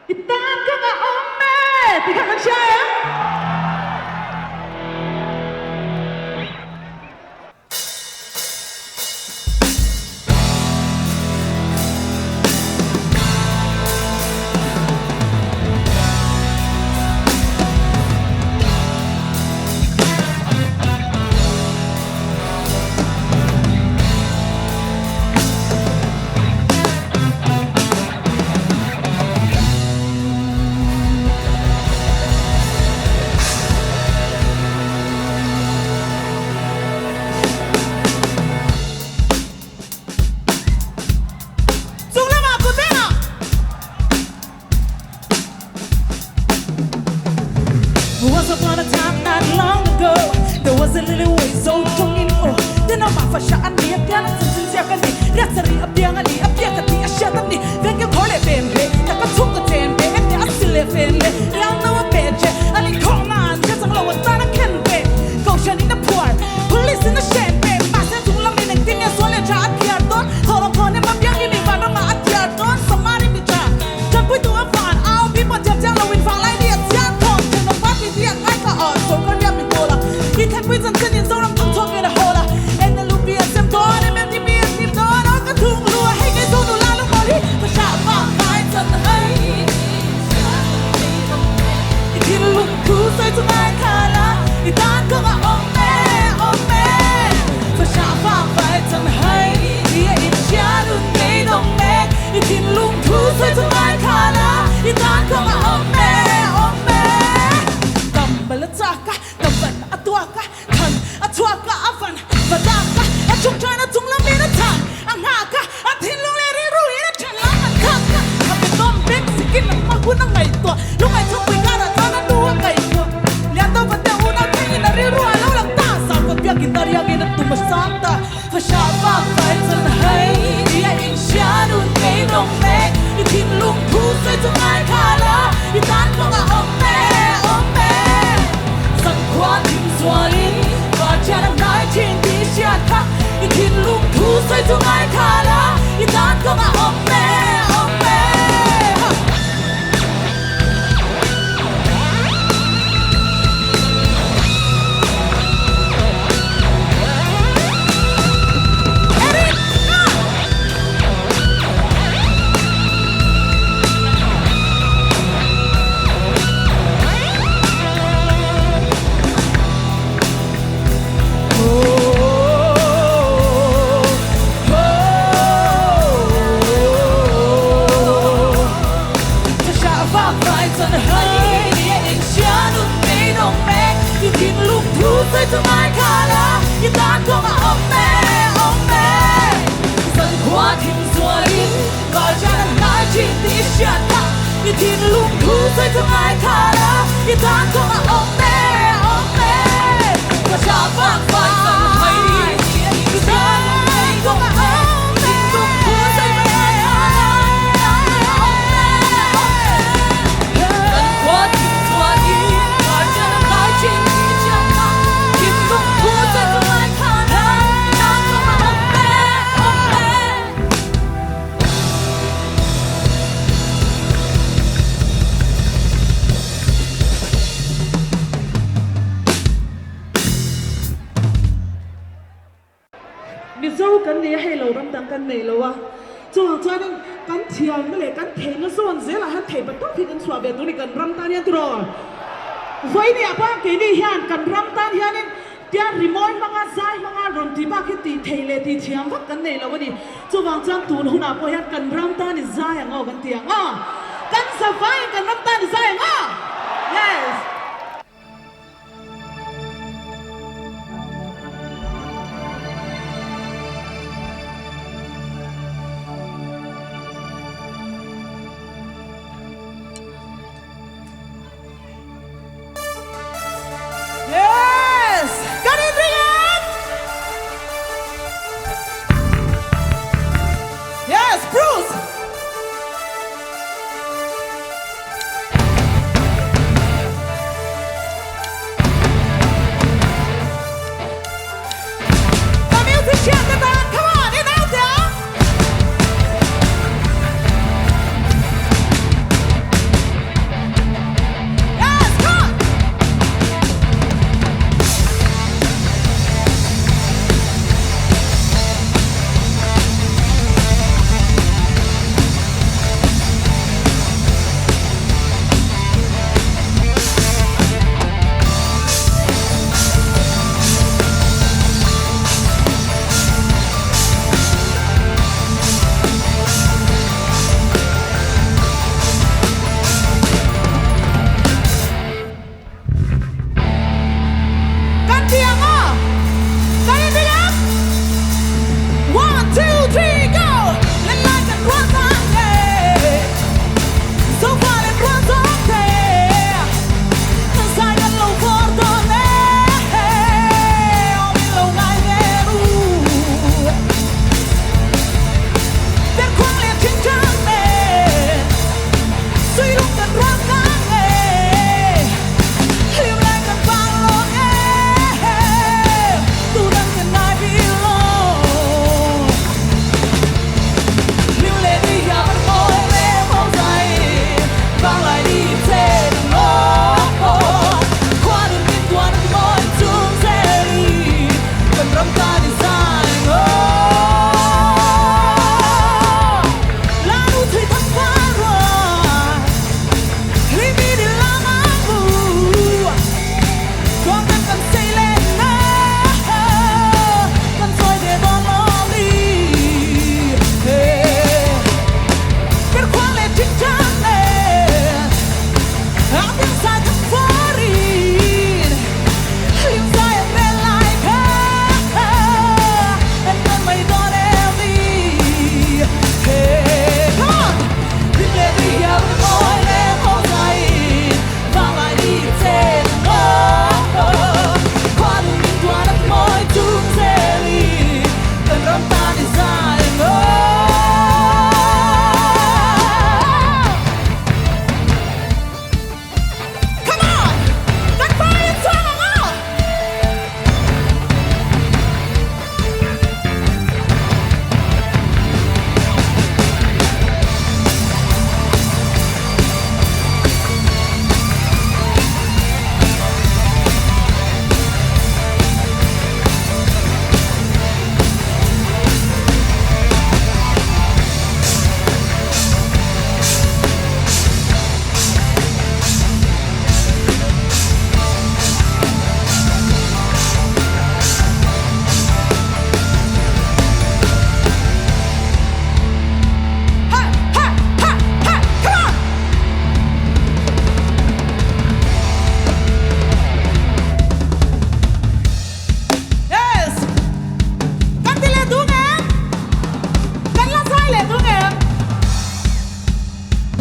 I tan ka ngah awm e tih kha kan hria em? Chung lamah kut vengah. Once upon a time not long ago There was a little way so tungin o Tin a mah fa sha an ni a pian a chin chin ziak a ni Riat sarih a piang a ni a piak a tih a hriat a ni Vengkeu khawr leh ven le tak a chhung ka chen ve em te a si leh fen le Riang no a pe che a ni khawh na an hre chang lo a tan a khen ve Kohhran in a phuar Police in a hren ve Mahse chung lam in engtin nge sual leh tha a thiar dawn Thawh rawng thawn em a piang hi mi vanramah a thiar dawn Samari mi tha Tanpui tu a van au mi pawh thiam chiang lo in vang lai ni a chiang thawm thenawm party ti a ngaithla a sorkar riak min pawl a i thlenpui chanchin in Zoram thang chhuak in a hawl a NLUP a sem dawn MLTP a thim dawn a ka thung lu a hei ngei zo nula lungmawl hi ka hra vang ngai chan hai I thinlung thu sawi chu ngai thla la i tan kawng a awm e awm e Ka hra vang vai chan hai Tia in hria nun ngei dawng mek I thinlung thu sawi chu ngai thla la i tan kawng a awm e awm e Dam bal a chak a, ka van a tuak a, than a chhuak a, a van va dak a, a chung thain a chung lam in a chhan a nghak a, a thinlung leh rilru in a then lam an khak a, a pe dawm beng sikin a hma hun a ngaihtuah lungngaih chhungpui karah chuan a nu a ngaihtuah lian deuh va deuh unau thlengin a rilru a lo lang ta, sakhaw biakin dariangin a tum a sang ta. Fasha vak vai chan hai Tia in hria nun ngei dawng mek I thinlung thu sawi chu ngai kha la I tan kawng a awm e, awm e Zankhua thim zualin Vartian a hnai thin tih hriat kha I thinlung thu sawi chu ngai kha la I tan kawng a awm e, awm e. Mizo kan nei a, hei lo ram dang kan nei lo a, chuvang chuanin kan thiamna leh kan theihna zawn zelah hian theih pat tawk hi kan chhuah ve tur a ni kan ram tan hian tiraw? Vawinia pawh keini hian kan ram tan hianin Tia rimawi hmanga zai hmanga rawn tih bak hi tih theih leh tih thiam vak kan nei lo a ni. Chuvang chuan tun hunah pawh hian kan ram tan i zai ang aw kan ti ang aw. Kan zavaiin kan ram tan i zai ang aw. Yes. Yes! Kan in ring em? Yes, Bruce!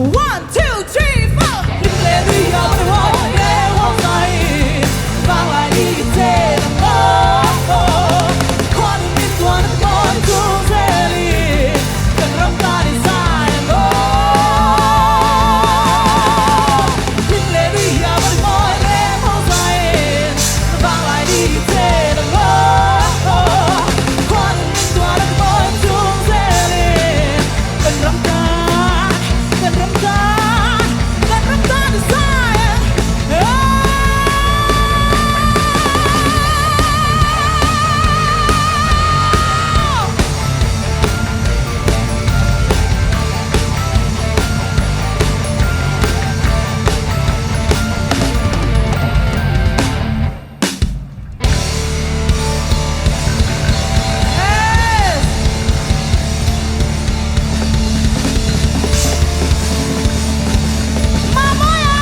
One, two, three, four Hlim leh nui a va ni mawi leng ho zai Vanglai ni i chen ang aw Khuanu min tuan a ti mawi chung zelin Kan ram tan i zai ang aw Hlim leh nui a va ni mawi leng ho zai Vanglai ni i chen ang aw Khuanu min tuan a ti mawi chung zelin Kan ram tan, kan ram tan, kan ram tan i zai ang aw. Mamoia!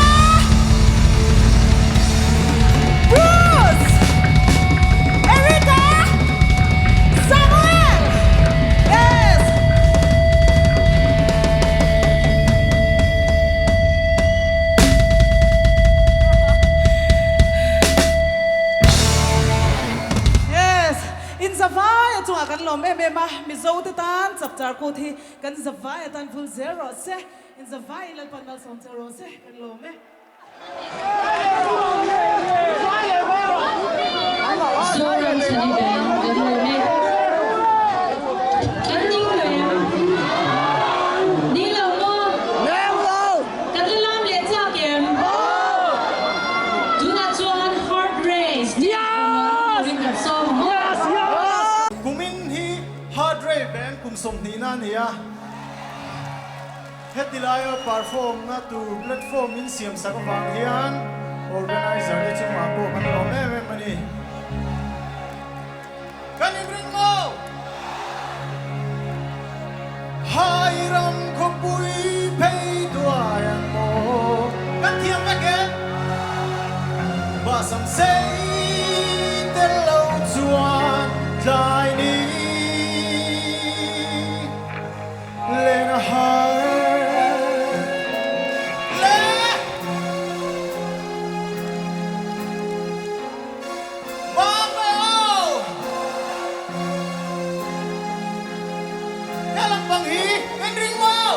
Bruce! Erica! Samuel! Yes! Yes! In zavai a chungah kan lawm em em a, Mizo te tan chapchar kut hi kan zavai atan vul zel rawh se, in zavai in Lalpan malsawm che rawh se, kan lawm e. Zoram Chhani Band kan lawm e. Kan ning lo em? Ning lo maw? Kan la lam leh chak em? Tunah chuan Heart Race tih rawn turin kan sawm ang aw. Kumin hi Heart Rate Band kum sawmhnihna a ni a. Heti laia perform na tur platform in siam sak avang hian organizer te chungah pawh kan lawm em em a ni. Kan inring maw? Hai ram khawpui phei duai ang maw? Kan thiam vek e. Bahsam sei tel lo chuan tlai ni. Len a har le. Mama aw! He lampang hi kan ring maw?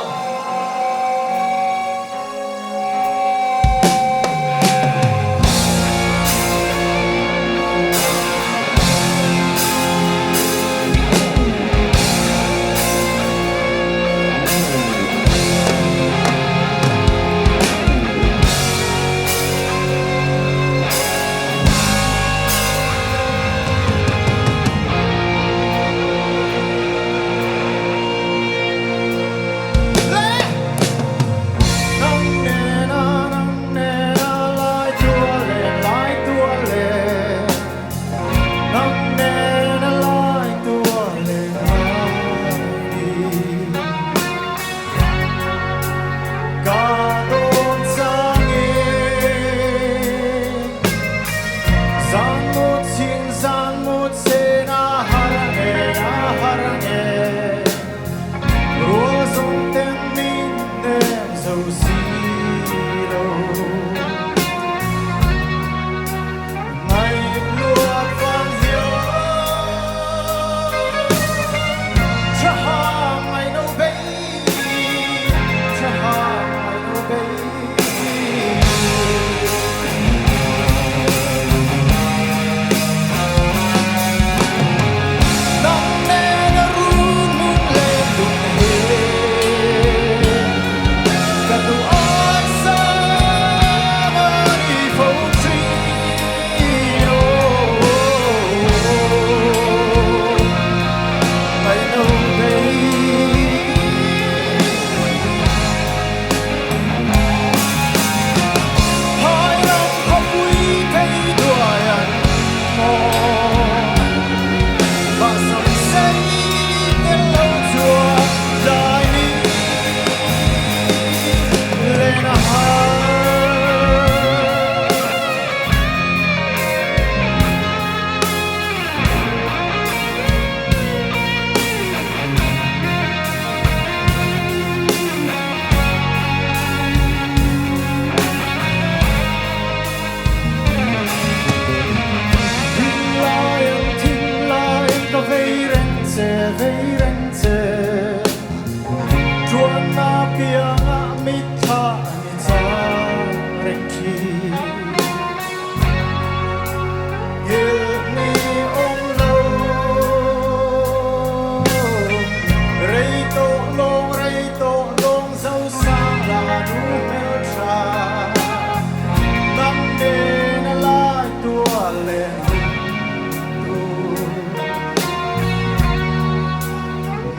lanu hmeltha Nang nena lai tual len hun tur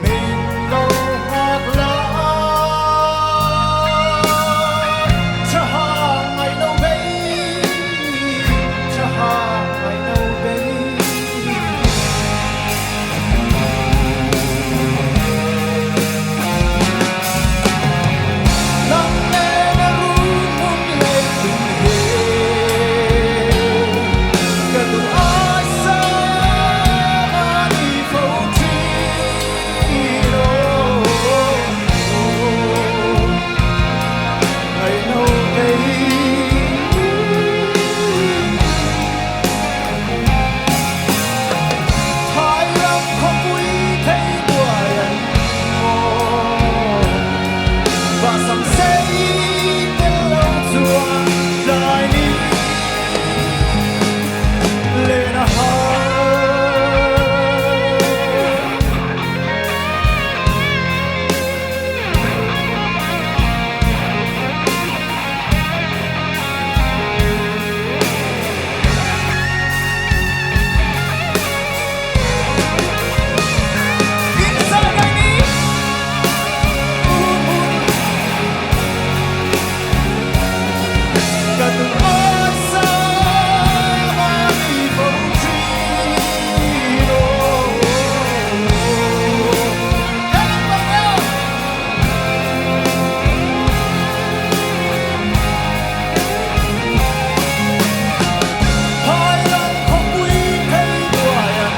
Min lo nghak la Tha hang ngaih lo bei Tha hang ngaih lo bei. Nang nena run hmun lei tum he Ka duh ai sang a ni fo thin aw Ngaih no bei. Thai ram khawpui thei buai an maw Và sam sei tel lo chuan tlai ni len a har. Ka duh ai sang a ni fo thin aw. Hai ram khawpui thei buai an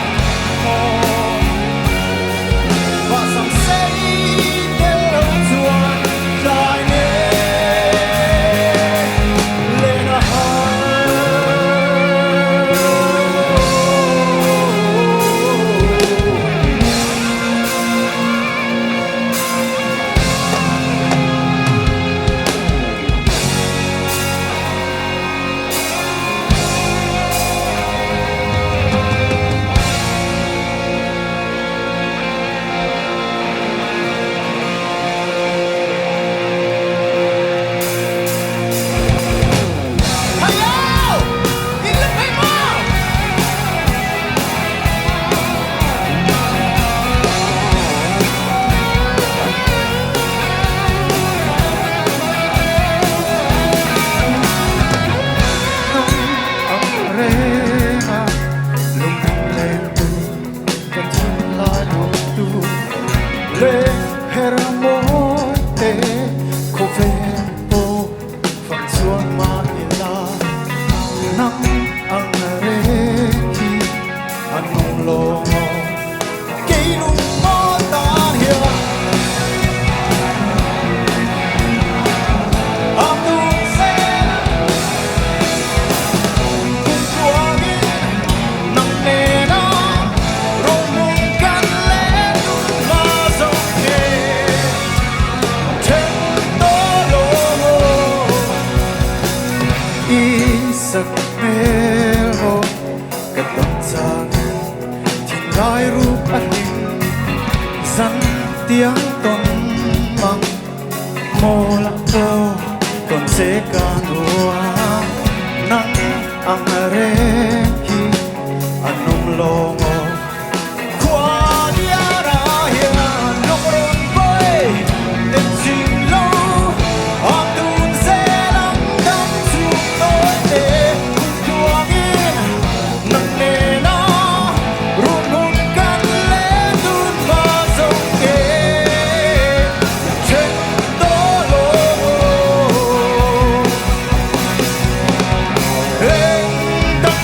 maw Và sam sei tel lo chuan tlai ni len a har. Nang ang renga lung len tu ka thinlai luah tu Leng her mawi te khawvel pawh fang chuan mah ila Nang ang reng hi a nung lawng aw Kei lung maw tan hian A tung zel Kum tluangin nang nena rohmun kan len dun hma zo nge Then tawh lawng aw I sak hmel maw ka dam changin thinlai rup a hlim zan tiang tawn mang maw lah pawh tawn che ka nuam Nang ang reng hi a nung lawng aw Khua diara hian lung rawn pawi en chim lo Ang tun zel ang dam chhung tawi te kum tluangin nang nena run hun kan len dun hma zo nge Then tawh lawng aw Eng dang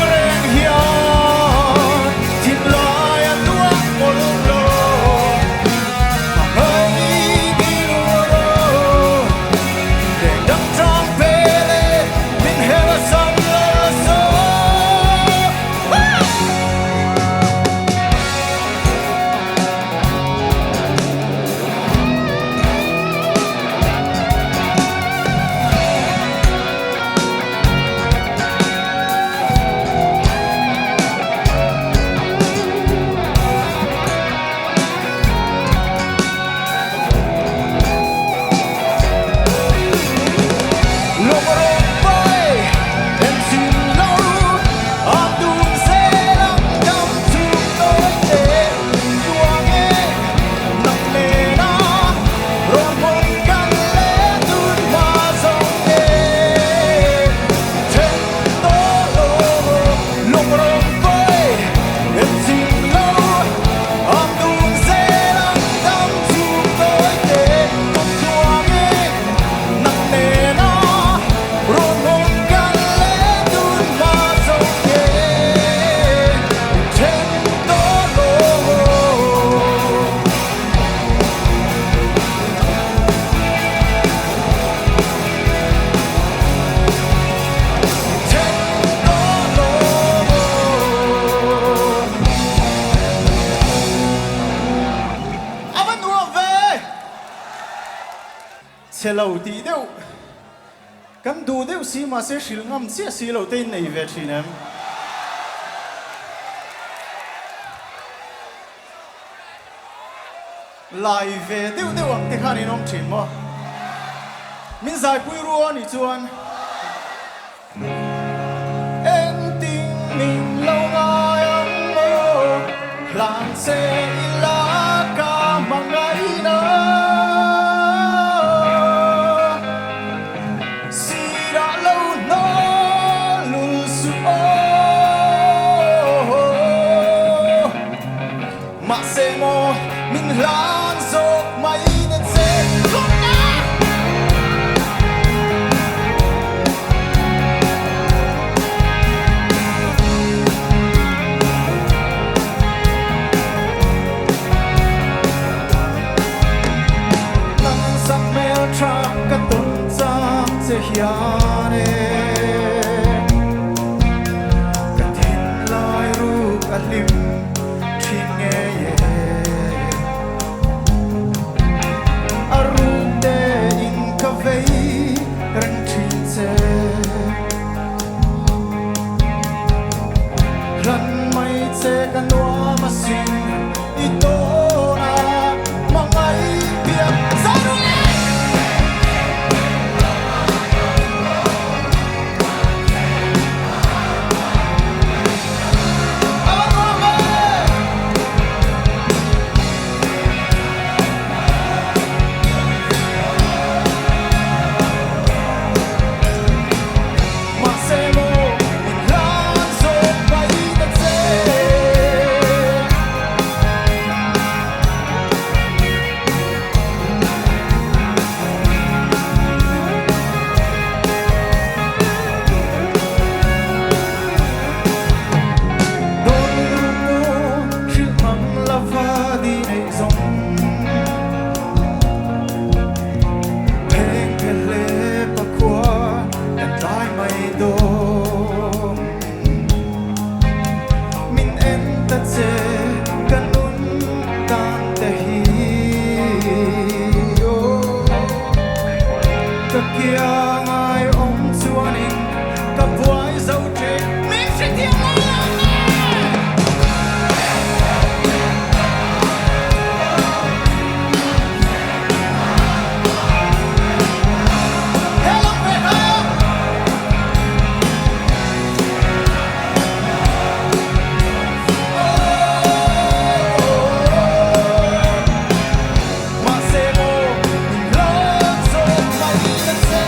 Chhe lo tih deuh kan duh deuh si mahse hrilh ngam chiah si lo te in nei ve thin em? Lai ve deuh deuh ang te khan in awm thin maw? Min zaipui ruo anih chuan Engtin min lo ngai ang maw? Hlan che ila ka hmangaihna. Sirah lo hnawl lul suh aw. Mahse maw min hlan zawk mai ta che. Nang sak hmel tha ka tawn chang che hian e. Ka thinlai ruk a hlim. Thin ngei e. A ruk te in ka vei reng thin che. Hlan mai che ka nuam asin i tawn a hmangaih biak zai ru le. Ka buai zo thin min hrethiam ngai lo nge. He lam ve hna. Mahse maw min hlan zawk mai ta che.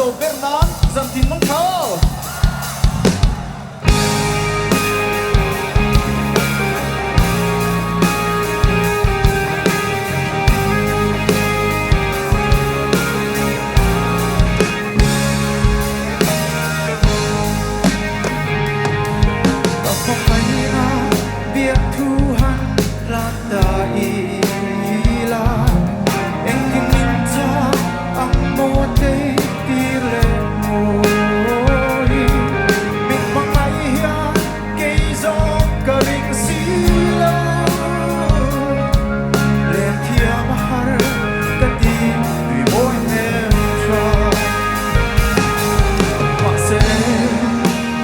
tawp ber nan zan tin mang tha aw. Ka hmangaihna biakthu han hlan ta ila, engtin min chak ang maw tei tir leh mawi. Min hmangaih hian kei zawng ka ring si lo, lem thiam a har ka ti nui mawi hmel tha. Mahse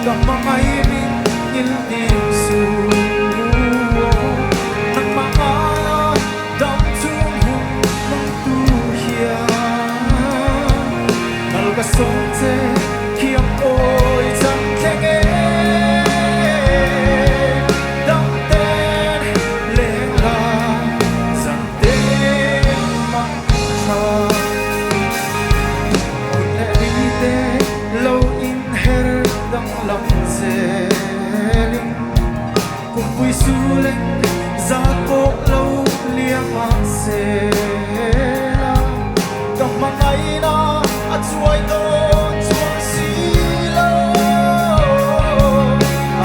ka hmangaih min ngil nih suh aw, nangmah ngaia dam chung hun hmang tu hian mal ka sawm che thiam awi chan thleng e, dam ten leng la zan ten mang tha. Hun leh ni te lo inher danglam zelin kumpui suleng zat pawh lo liam ah sela ka hmangaihna a chuai dawn chuang si lo.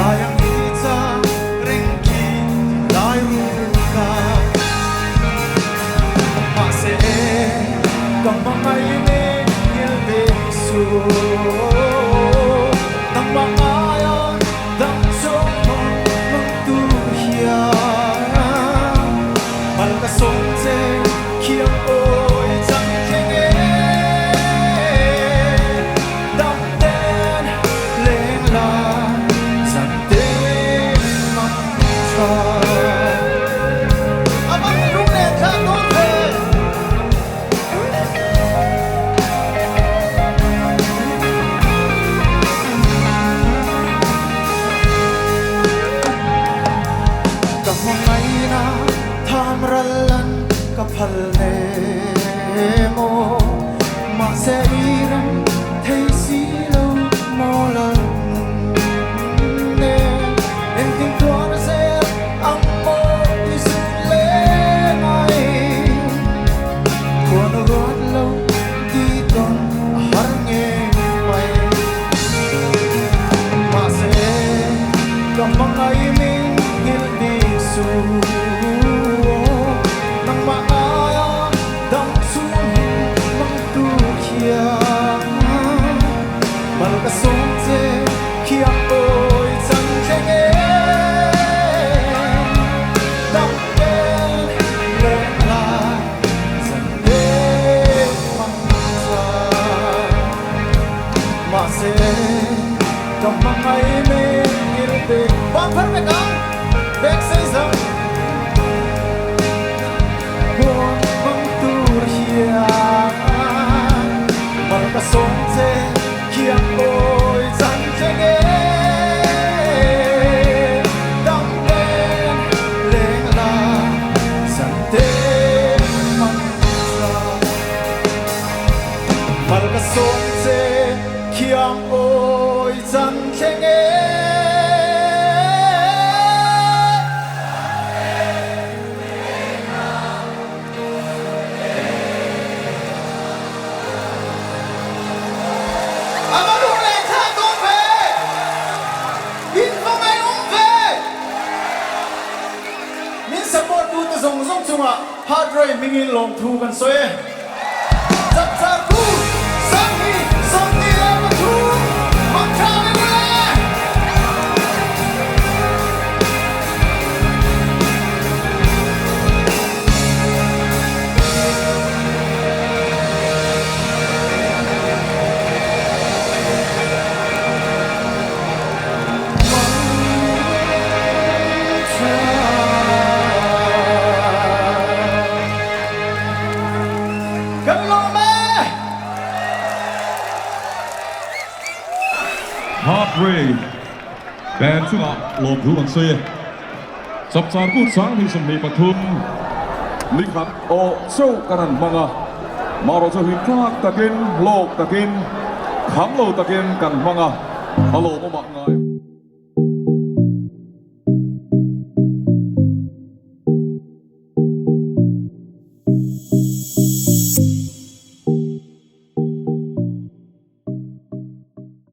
Ai ang i chak reng khi lai rul ka. Mahse ka hmangaih nen ngil ve suh, nangmah ngaia dam chawng hmang hmang tu hian mal ka sawm che khiang awi chang thleng e, dam ten leng la zan ten mang tha. A van lung nen thlah dawn ve. Ka hmangaihna tham ral an ka phal nem aw, mahse i rem thei si lo maw lal nun nen. Engtin tuar zel ang maw i zun leh mai, khuan ruat lo ti tawn a har ngei mai. Mahse ka hmangaih min nghilh ni suh aw, nangmah ngaia dam chhung hun hmang tu khian mal ka sawm che khiang awi chan thleng e, dam ten leng la zan ten mang tha. Mahse ka hmangaih min nghilh te vang phar vek ang bek sei zang huan hmang tur hian mal ka sawm che khiang awi chan thleng e, dam ten leng la zan ten mang tha. Mal ka sawm che khiang awi chan thleng e. A va lung leh thlak dawn ve! In va ngaihawm ve! Min support tute zawng zawng chungah Heart Ray hmingin lawmthu kan sawi e. Chapchar Ku 20 23 hmang tha ve mawle! Kan lawm e! Heart Ray band chungah lawmthu kan sawi e. Chapchar kut 2023 ni khat awh chauh kan han hmang a, marawh chu hlimthlak takin, hlawk takin. Kham lo takin kan hmang a, a lawmawmah ngai.